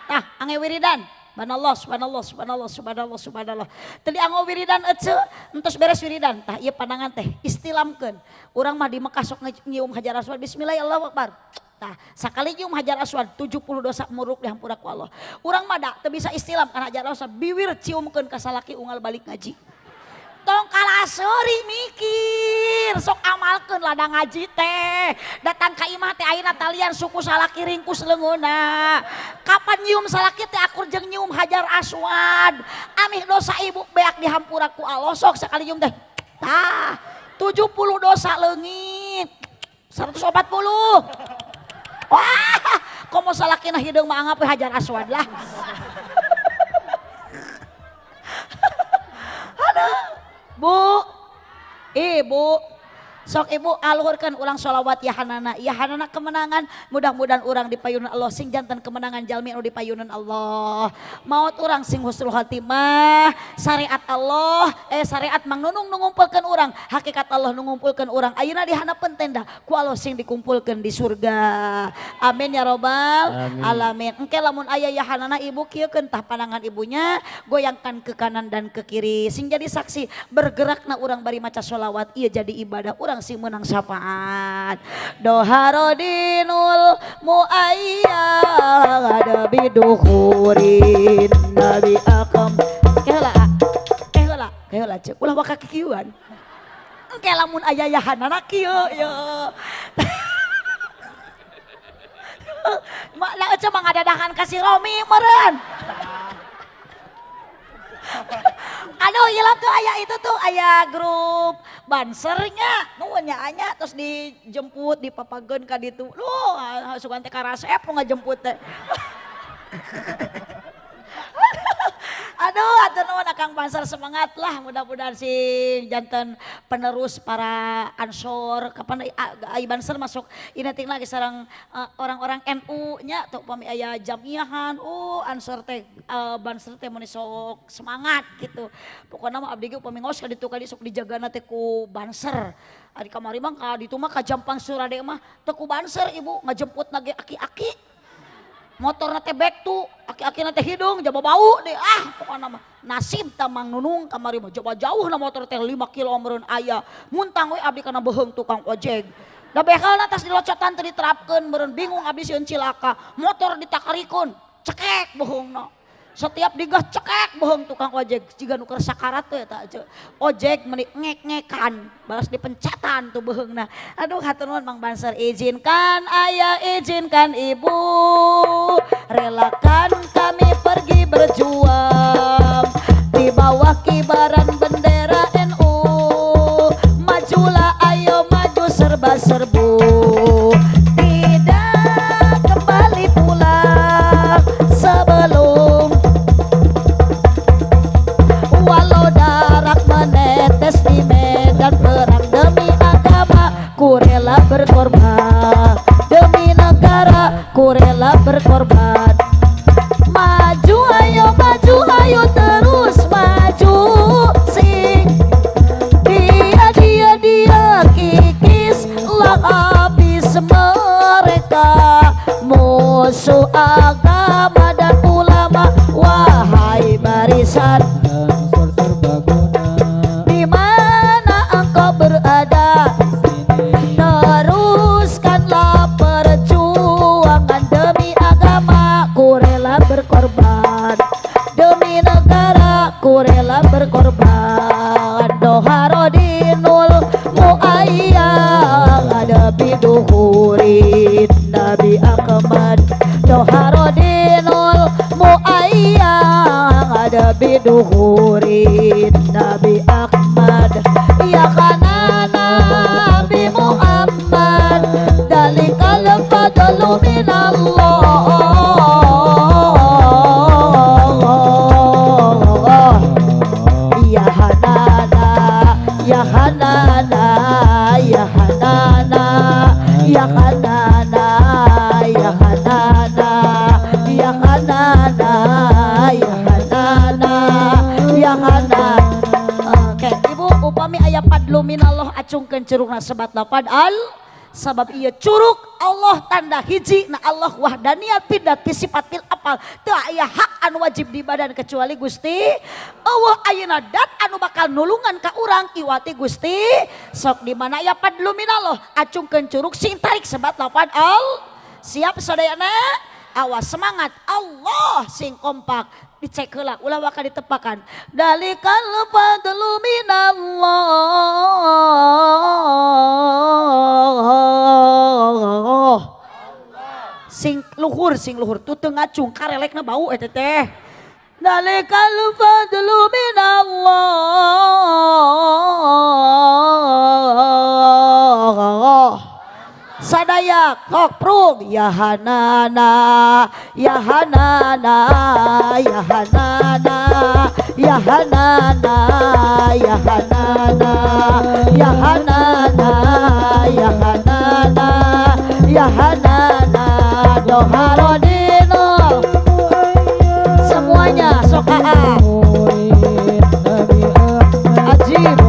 Tah, ange wiridan. Subhanallah, subhanallah, subhanallah, subhanallah, subhanallah. Tadi anggo wiridan ece, entos beres wiridan. Tah ieu pandangan teh istilamkeun. Urang mah di Mekah sok nyium Hajar Aswad. Bismillahirrahmanirrahim. Tah, sakali nyium Hajar Aswad 70 dosa muruk dihampura ku Allah. Urang mah da teu bisa istilam kana Hajar Aswad, biwir ciumkeun ka salaki unggal balik ngaji. Tong kalaseri mikir, sok amalkeun ladang ngaji teh. Datang ka imah teh ayeuna talian suku salaki ringkus leungeunna. Kapan nyium salaki teh akur jeung nyium Hajar Aswad. Amih dosa ibu beak dihampura ku Allah sok sakali nyium teh. Tah, 70 dosa leungit. 140. Wah, komo salakina hideung mah anggap hajar aswad lah. Aduh, Bu, Ibu, sok ibu aluhurkan ulang sholawat ya hanana kemenangan, mudah-mudahan urang dipayunan Allah sing jantan kemenangan jalmi anu dipayunan Allah, maut urang sing husnul khatimah, syariat Allah, syariat mang nunung nu ngumpulkeun urang, hakikat Allah nu ngumpulkeun urang, ayeuna di handapeun tenda ku Allah sing dikumpulkeun di surga, amin ya robbal alamin. Engke lamun aya ya hanana ibu kieukeun tah pandangan ibunya, goyangkan ke kanan dan ke kiri, sing jadi saksi bergerakna urang bari maca sholawat, ieu jadi ibadah urang sing menang syafaat. Doharodinul muayyad biduhurin nabi akam. Keheula keheula keheula ceuk ulah waka kikieuan. Engke lamun aya yahanana kieu ye. Mak lah ece mah ngadadahan ka si Romi meureun. Aduh hilang tuh ayah itu tuh ayah grup bansernya nuhun nya anya terus dijemput dipapageun ka ditu. Luh sugan teh karasep nu ngajemput teh. Aduh atur nuhun Akang Banser semangat lah mudah-mudahan sing janten penerus para ansor kapan ai Banser masuk ini ting lagi sareng orang-orang NU nya tuh pami aya jamiahan ansor teh Banser teh mun sok semangat gitu. Pokona mah abdi ge upami ngaos ka ditu ka sok dijagana teh ku Banser. Ari kamari mah ka ditu mah ka Jampang Surade mah teu ku Banser ibu ngajemput na ge aki-aki. Motorna teh back tuh, aki-akina teh hidung, jaba bau deh, ah pokokna mah nasib tamang nunung kamari mah jaba jauh na motor teh 5 kilo meureun aya, muntang we abdi kana beuheung tukang ojek. Da behelna tas dilocotan teh diterapkeun meureun bingung abdi sieun cilaka, motor ditakarikeun, cekek beuheungna. Setiap digas cekek beuheung tukang ojek, jiga nu keur sakarat teh eta ojek meuni ngek-ngekan, balas dipencetan tuh beuheungna. Aduh hatur nuhun Mang Banser, izinkan ayah, izinkan ibu, relakan kami pergi berjuang di bawah kibaran bendera NU. Majulah ayo maju serba serbu, tidak kembali pulang sebelum walau darah menetes di medan perang. Demi agama ku rela berkorban, demi negara ku rela berkorban. Maju ayo maju ayo terus maju sing dia dia dia kikis lah habis mereka musuh agama dan ulama. Wahai barisan Ansor serbaguna, di mana engkau berada, teruskanlah perjuangan demi agama ku rela berkorban, demi negara ku rela berkorban. Doharodinul muayyad biduhurin Nabi Ahmad, Doharodinul muayyad biduhurin Nabi Ahmad. Ya kana Nabi Muhammad dalikal fadlu minallah. Ya hanana ya hanana ya hanana ya hanana ya hanana ya hanana ya hanana ya hanana. Oke, ibu upami aya fadlu minallah acungkeun curugna sebat lapad al sabab ieu curug Allah tanda hiji na Allah wahdaniyat pidat sifat apal teu aya hak anu wajib di badan kecuali Gusti Allah. Ayeuna dat anu bakal nulungan ka urang iwati Gusti. Sok di mana aya fadlu minallah acungkeun curug sing tarik sebat lapad al. Siap sadayana? Awas semangat Allah sing kompak dicek heula ulah waka ditepakan. Dalikal fadlu minallah. Sing luhur tuh teu ngacung karelekna bau eta teh. Dalikal fadlu minallah. Sadaya Kompak hok prung ya hanana ya hanana ya hanana ya hanana ya hanana ya hanana ya hanana ya hanana doharodino semuanya sok aa ajib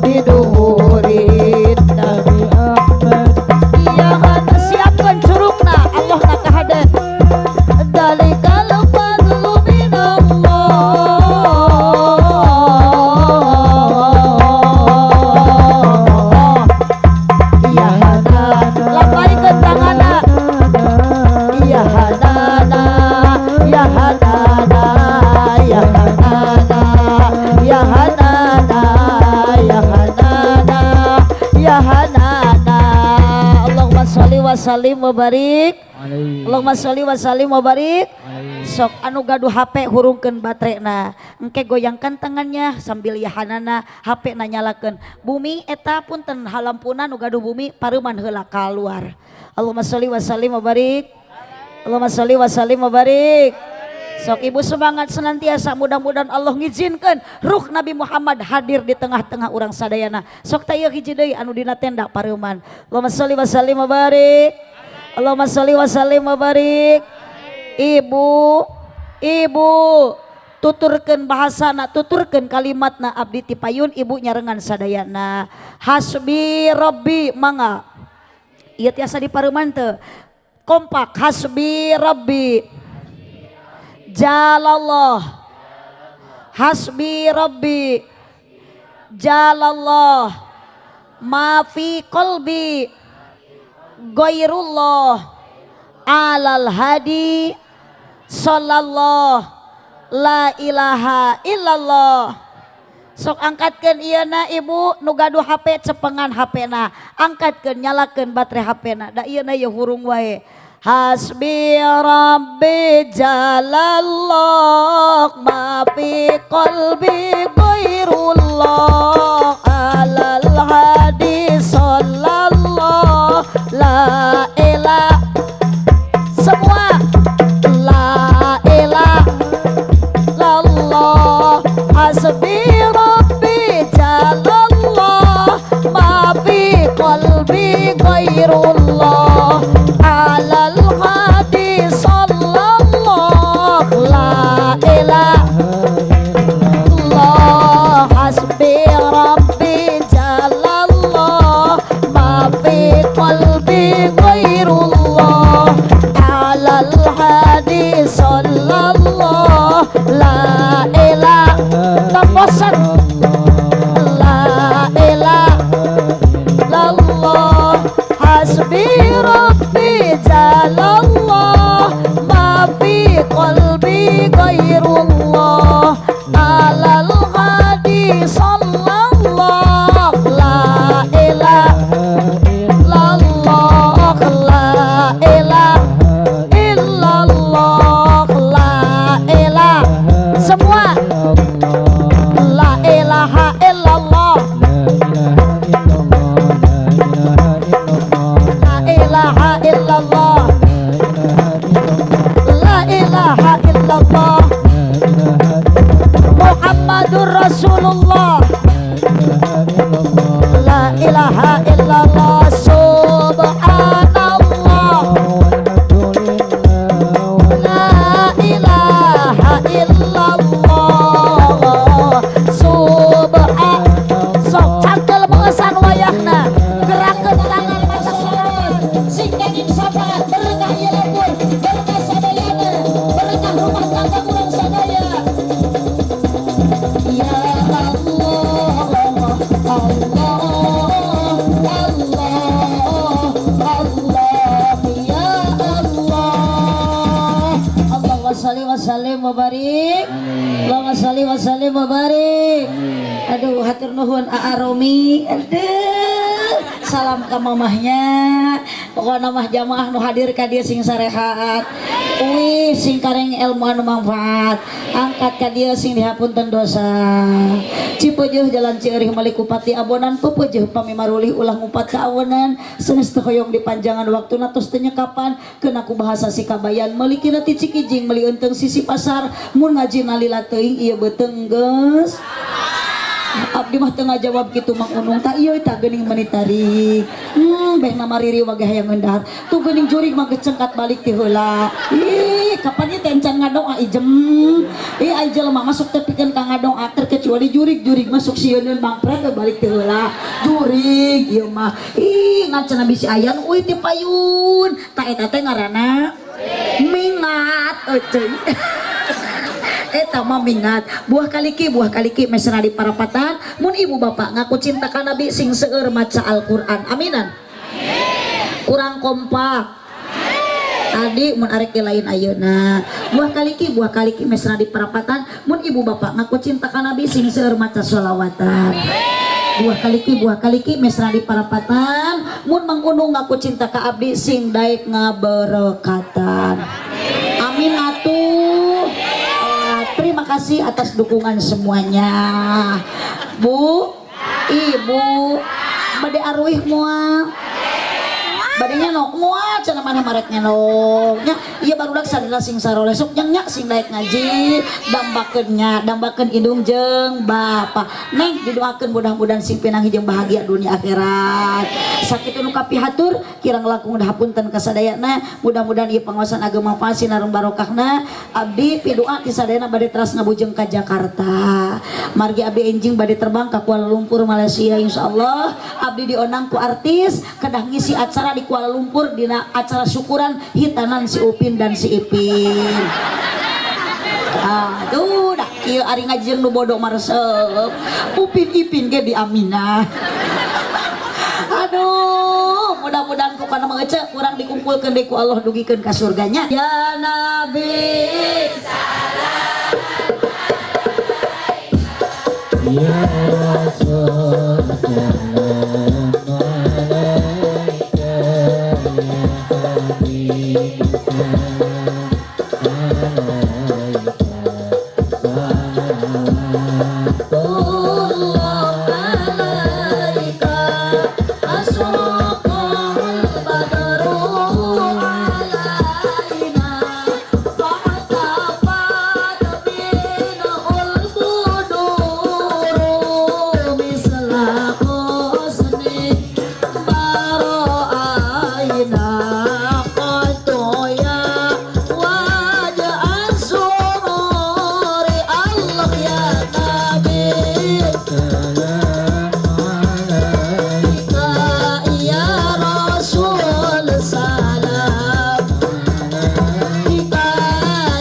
diduhurin ya hana siapkan curugna Allah na kahaden dalikal fadlu minallah ya hana lapaikeun tanganna ya hanana ya hanana ya hanana ya hanana ya hanana ya hanana. Allahumma sholli wa sallim wa barik. Allahumma sholli wa sallim wa barik. Sok anu gaduh HP hurungkeun baterena engke goyangkan tangannya sambil ya hanana HP na nyalakeun bumi eta punten halampuna nu gaduh bumi pareuman heula kaluar. Allahumma sholli wa sallim wa barik. Allahumma sholli wa sallim wa barik. Sok ibu semangat senantiasa, mudah-mudahan Allah ngizinkan ruh Nabi Muhammad hadir di tengah-tengah urang sadayana. Sok teh ieu hiji deui anu dina tenda pareuman. Allahumma sholli wa sallim wa barik. Allahumma sholli wa sallim wa barik. Ibu, ibu tuturkeun bahasana, tuturkeun kalimatna abdi ti payun ibu nyarengan sadayana. Hasbi Rabbi mangga. Ieu tiasa dipareuman teu? Kompak hasbi Rabbi Jalallah hasbi Rabbi Jalallah ma fi qalbi ghairullah alal hadi sallallahu la ilaha illallah. Sok angkatkeun ieu na ibu nu gaduh HP cepengan HP na angkatkeun nyalakeun baterai HP na da ieu na ieu hurung wae. Hasbi Rabbi Jalallah ma fi qalbi ghairullah alal hadi sallallahu la ilaha semua la ilaha illallah hasbi Rabbi Jalallah ma fi qalbi ghairullah alal hadi sallallahu la ilaha illallah hasbi Rabbi Jalallah ma fi qalbi ghairullah alal hadi sallallahu la ilaha tembosan la ilaha illallah hasbi Rabbi Jalallah ma fi qalbi ghairullah alal hadi sallallahu la ilaha illallah la ilaha illallah la ilaha semua la ilaha illallah la ilaha illallah la ilaha illallah Muhammadur Rasulullah la ilaha illallah subhanallah la ilaha illallah subhan sok cangkel mengesan wayahna gerakeun tangan mata sorot sing kenging syafaat berkah ieu lembur berkah sadayana berkah rumah tangga urang sadaya. Ya Allah Allah Allah Allah ya Allah. Allahumma sholli wa sallim wa barik. Allahumma sholli wa sallim wa barik. Aduh hatur nuhun Aa Romi. Aduh salam ka mamahnya. Pokokna mah jamaah nu hadir ka dieu sing sarehat. Wih, sing kareng ilmu anu manfaat. Angkat ka dieu sing dihapunten dosa. Cipeujeuh jalan Cieurih meuli kupati abonan, pepeujeuh pami marulih ulah ngumpat ka awenan. Sanes teu hoyong dipanjangan waktuna tos teu nyekapan, keuna ku bahasa si kabayan meuli kina ti Cikijing meuli eunteung sisi pasar, mun ngaji nalila teuing ieu beuteung geus. Abdi mah teu ngajawab kitu Mang Unung, tah ieu tah geuning meuni tarik. Beh nama riri wage hayang ngeundar. Tuh geuning jurig mah geus cengkat balik ti heula. Ih, kapan ieu teh encan ngadoa ijem. Ih, ai jelema masuk teh pikeun ka ngadoa terkecuali jurig-jurig masuk sieuneun mangpret teh balik ti heula. Jurig ieu mah. Ih, ngan cenah bisi aya nu euy ti payun. Tah eta teh ngaranna mingat euy. Eta mah mingat. Buah kaliki mesra di parapatan, mun ibu bapak ngaku cinta ka Nabi sing seueur maca Al-Qur'an. Aminan. Kurang kompak. Tadi mun arek di lain ayeuna. Buah kaliki mesra di parapatan, mun ibu bapak ngaku cinta ka Nabi sing seueur maca sholawatan. Buah kaliki mesra di parapatan, mun Mang Unung ngaku cinta ka abdi sing daek ngaberekatan. Amin atuh. Terima kasih atas dukungan semuanya. Bu, Ibu, bade aruih moal? Bade nyenok moal cenah maneh marek nyenok. Nya, ieu barudak sadaya sing saroleh sok nya nya sing daek ngaji, dambakeun nya, dambakeun indung jeung bapa. Neng didoakeun mudah-mudahan sing pinanggih jeung bahagia dunia akhirat. Sakitu nu kapihatur, kirang langkung hapunten kasadayana, mudah-mudahan ieu pengawasan agama sinareng barokahna. Abdi pidoa ti sadayana bade teras ngabujeng ka Jakarta. Margi abdi enjing bade terbang ka Kuala Lumpur Malaysia insyaallah. Abdi dionang ku artis kedah ngisi acara di Kuala Lumpur dina acara syukuran hitanan si Upin dan si Ipin. Aduh, dah kieu ari ngaji jeung nu bodoh mah resep. Upin Ipin ge di Aminah. Aduh, mudah-mudahan ku kana mengece kurang dikumpulkeun deui ku Allah dugikeun ka surganya. Ya Nabi Ya Rasul salam alaika ya Habib salam alaika salawatullah alaika asraqal badru alaina fa'tafat minhul buduru misla husni bara'aina qatoya waj'al sururi Allah ya Nabi salam alaika ya Rasul salam alaika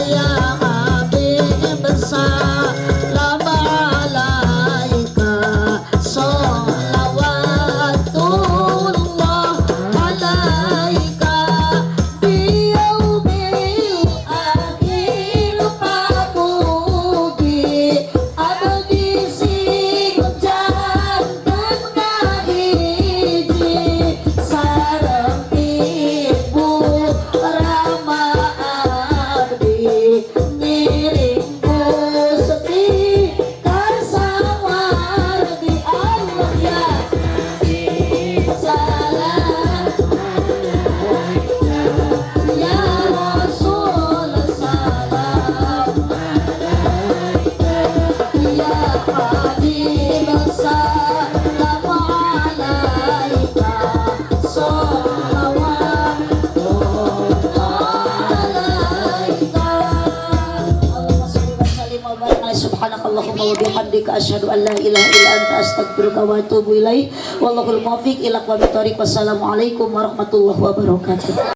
ya Habib salam alaika salawatullah alaika biyaumil akhir pamugi abdi sing janten ngahiji sareng ibu rama abdi ngiring Gusti kasawardi Allah ya salam ya Rasul salam ya Habib salam alaika salawatullah alaika. Allahumma sholli wa sallim wa barik alaihi. Subhanakallahumma wa bihamdika asyhadu an la ilaha illa anta astaghfiruka wa atubu ilaik. Wallahul muwaffiq ila aqwamit thoriq. Wassalamualaikum warahmatullahi wabarakatuh.